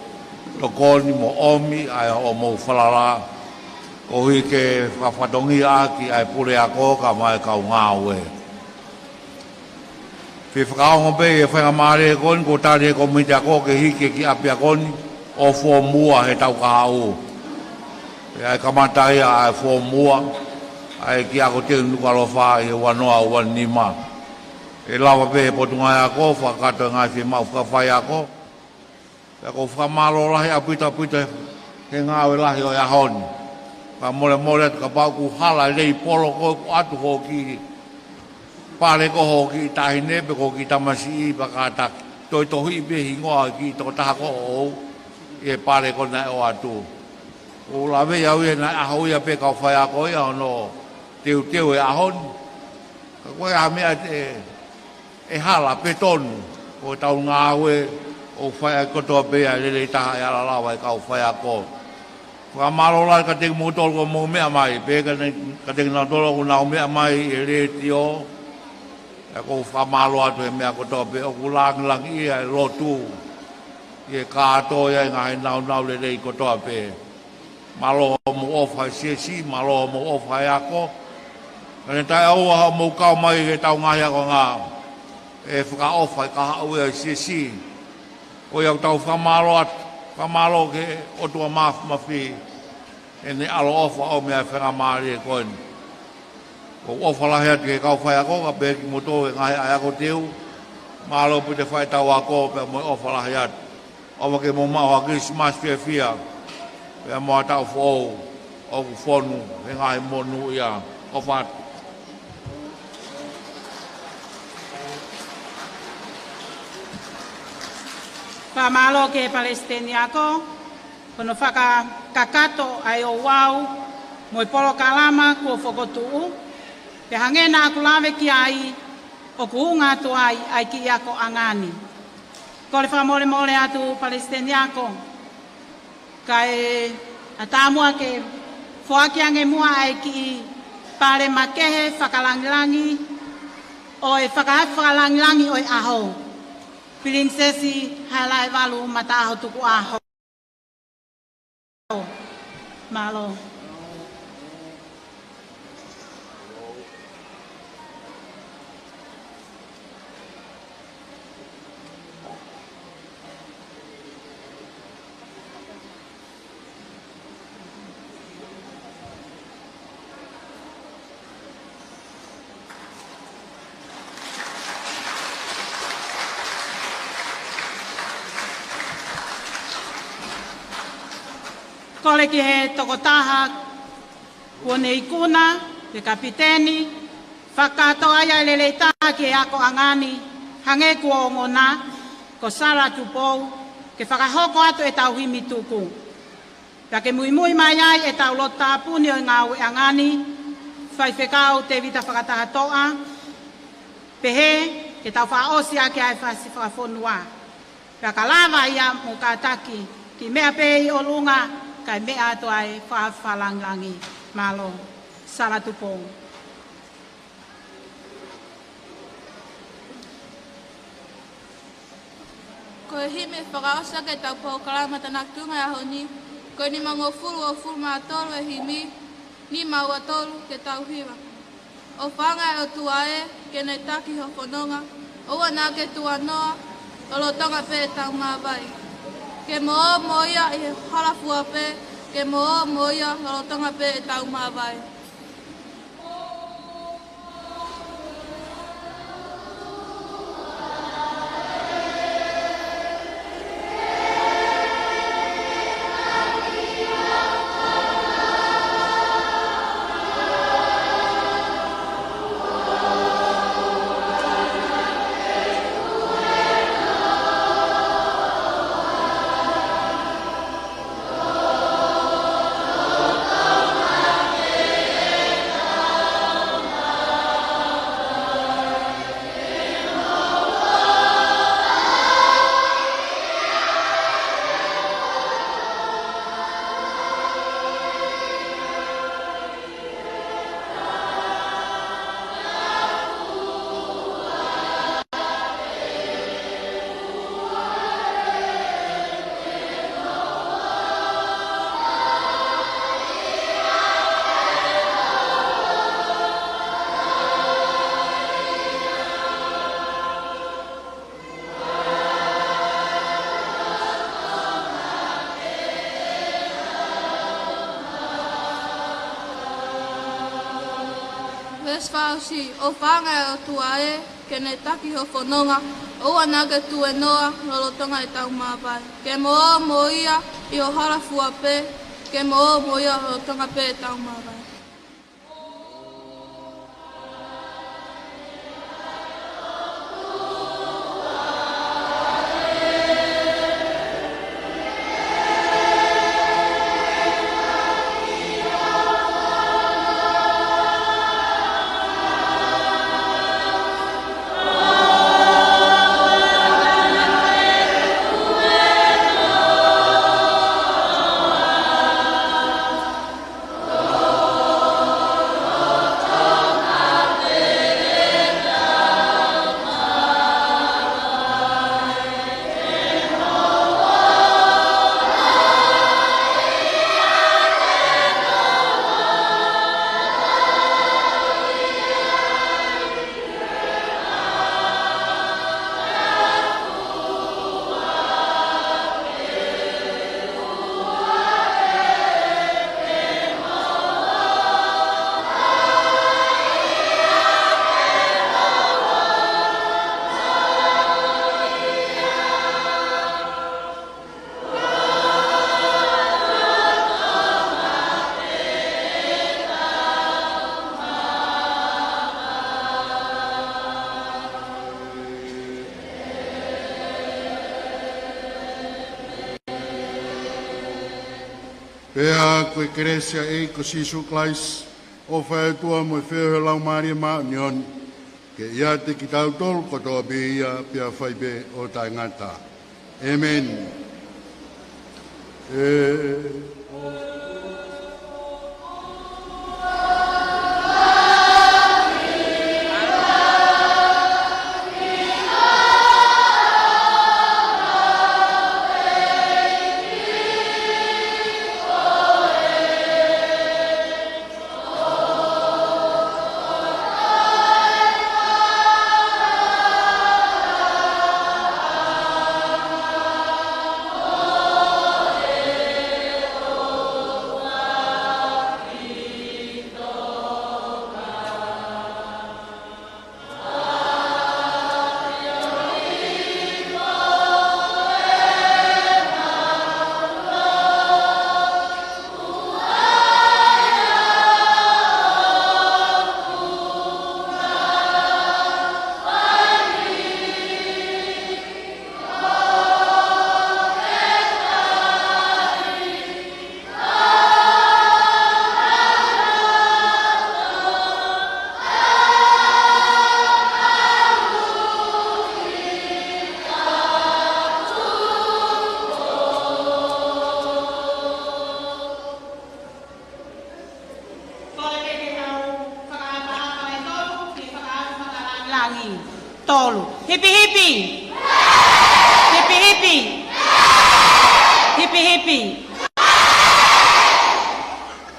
tokoni mo ʻomi ʻa e hoʻomou falala, koeʻuhi ke fakafatongiaʻaki ʻa e puleako kae ʻumaʻā e kau ngāue. Fie fakaongo pē ʻi he faingamālie ko eni, kuo tali ʻe he kōmiti ako ke hiki e kiʻi ʻapiako ni ʻo foomu ua he taʻu kahaʻu. Pea ʻe kamata ia ʻa e foomu ua ʻa e kiʻi ako teu Nukuʻalofa ʻi he ua noa ua nima. ʻE lava pē ʻe he Potungāue Ako ʻo fakakakato e ngaahi fiemaʻu fakafaiako. Pea ʻoku ou fakamālō lahi ʻaupito ʻaupito he ngāue lahi ʻo e ʻaho ni. Fakamolemole atu kapau ʻoku hala e lei polo ko ē ʻoku ʻoatu hoʻo kiʻi pale ko ē hoʻo kiʻi taʻahine pe ko hoʻo kiʻi tamasiʻi pea kātaki. Toe tohiʻi pē hingoa ʻo e kiʻi tokotaha ko ē ʻoʻou ʻi he pale ko ē naʻe ʻoatu. ʻOku ou laveʻi au ia naʻe ʻaho ia pē kau faiako ia hono teuteu e ʻaho ni. Ka ko e hā e meʻa ʻe, ʻe hala pe tonu, ko ʻetau ngāue ʻoku fai ʻaki kotoa pē ʻa e lelei taha ʻe ala lava e kau faiako. Fakamālō lahi kiate kimoutolu kuo mou meʻa mai, pea kiate, kiate kinautolu ʻoku nau meʻa mai ʻi he letiō, pea ʻoku ou fakamālō atu he meʻa kotoa pē, ʻoku langilangiʻia e lotu ʻi he kātoa ia e ngaahi nāunau lelei kotoa pē. Mālō hoʻomou ʻofa he siasi, mālō hoʻomou ʻofa he ako. Ka ne taʻeʻaua hoʻomou kau mai ki heʻetau ngaahi akoʻanga ʻe fakaʻofa e kahaʻu ia ʻo e siasi. Ko ia ʻoku tau fakamālō atu, fakamālō ki he ʻOtua Māfimafi, ʻene ʻaloʻofa ʻomi ʻa e faingamālie ko eni. ʻOku ou ʻofa lahi atu ki he kau faiako, kae pehē ki moutolu he ngaahi ʻahiʻahi ako teu, mālō ʻaupito e fai ʻetau ako, pea mo e ʻofa lahi atu. ʻOfa ke mou maʻu ha Kilisimasi fiefia, pea mo ha taʻu foʻou ʻoku fonu he ngaahi monūʻia. ʻOfa atu. Fakamālō ki he Palesiteni Ako, hono fakakakato ʻa e ouau mo e polokalama kuo fokotuʻu, pea hangē naʻa ku lave ki ai, ʻoku ʻuhinga atu ai ʻa e kiʻi akoʻanga ni. Kole fakamolemole atu Palesiteni Ako, kae ʻatā muʻa ke foaki ange muʻa ʻa e kiʻi pale makehe fakalangilangi ʻo e faka-, fakalangilangi ʻo e ʻaho. Pilinisesi Haʻele Valu Mataʻaho Tukuʻaho. Mālō. Kole ki he tokotaha kuo ne ikuna, pe kapiteni, fakakātoa ia ʻa e lelei taha ki he akoʻanga ni, hangē kuo ongona, ko Sala Tupou, ke fakahoko atu ʻetau himi tuku. Pea ke muimui mai ai ʻetau lotu tāpuni ʻo e ngāueʻanga ni, Faifekau Tēvita Fakatahatoʻa, pehē ke tau fakaʻosi ʻaki ʻa e fasi fakafonua. Pea ka lava ia mo kātaki, kiʻi meʻa pē ʻi ʻolunga, kae meʻa atu ʻa e fakalangilangi. Mālō. Sala Tupou. Ko e himi fakaʻosi ʻaki ʻetau polokalama tānaki tuʻunga he ʻaho ni, ko e nimangofulu hongofulu mā tolu e himi, nima ua tolu ke tau hiva. ʻOfa ange ʻa e ʻOtua ē, ke ne taki ho fononga, ʻoua naʻa ke tuʻa noa, lolotonga pē ʻetau māvae. Ke mo ō mo ia ʻi he hala fua pē, ke mo ō mo ia lolotonga pē ʻetau māvae. Veesi fakaʻosi, ʻOfa ange ʻa e ʻOtua ē, ke ne taki ho fononga, ʻOua naʻa ke tuēnoa lolotonga ʻetau māvae. Ke mo ō mo ia ʻi ho hala fua pē, ke mo ō mo ia lolotonga pē ʻetau māvae. Pea ko e kelesi ʻa e ʻEiki ko Sīsū Kalaisi, ʻofa ʻa e ʻOtua mo e feohi ʻa e Laumālie Māʻoniʻoni, ke ʻiate kitautolu kotoa pē ia pea fai pē ʻo taʻengata. ʻĒmeni. ʻE Kole ke ke hau fakaʻapaʻapa e tolu, ke fakaʻapaʻapa fakalangilangi. Tolu. Hipihipi. Hipihipi. Hipihipi.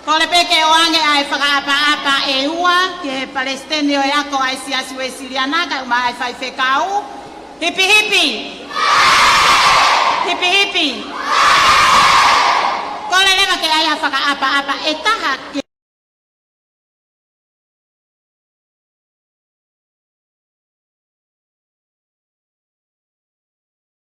Kole pē ke ʻoange ʻa e fakaʻapaʻapa ʻe ua ki he palesiteni ʻo e ako ʻa e Siasi Uēsiliana kae ʻumaʻā e faifekau. Hipihipi. Hipihipi. Kole leva ke ʻai ha fakaʻapaʻapa ʻe taha ki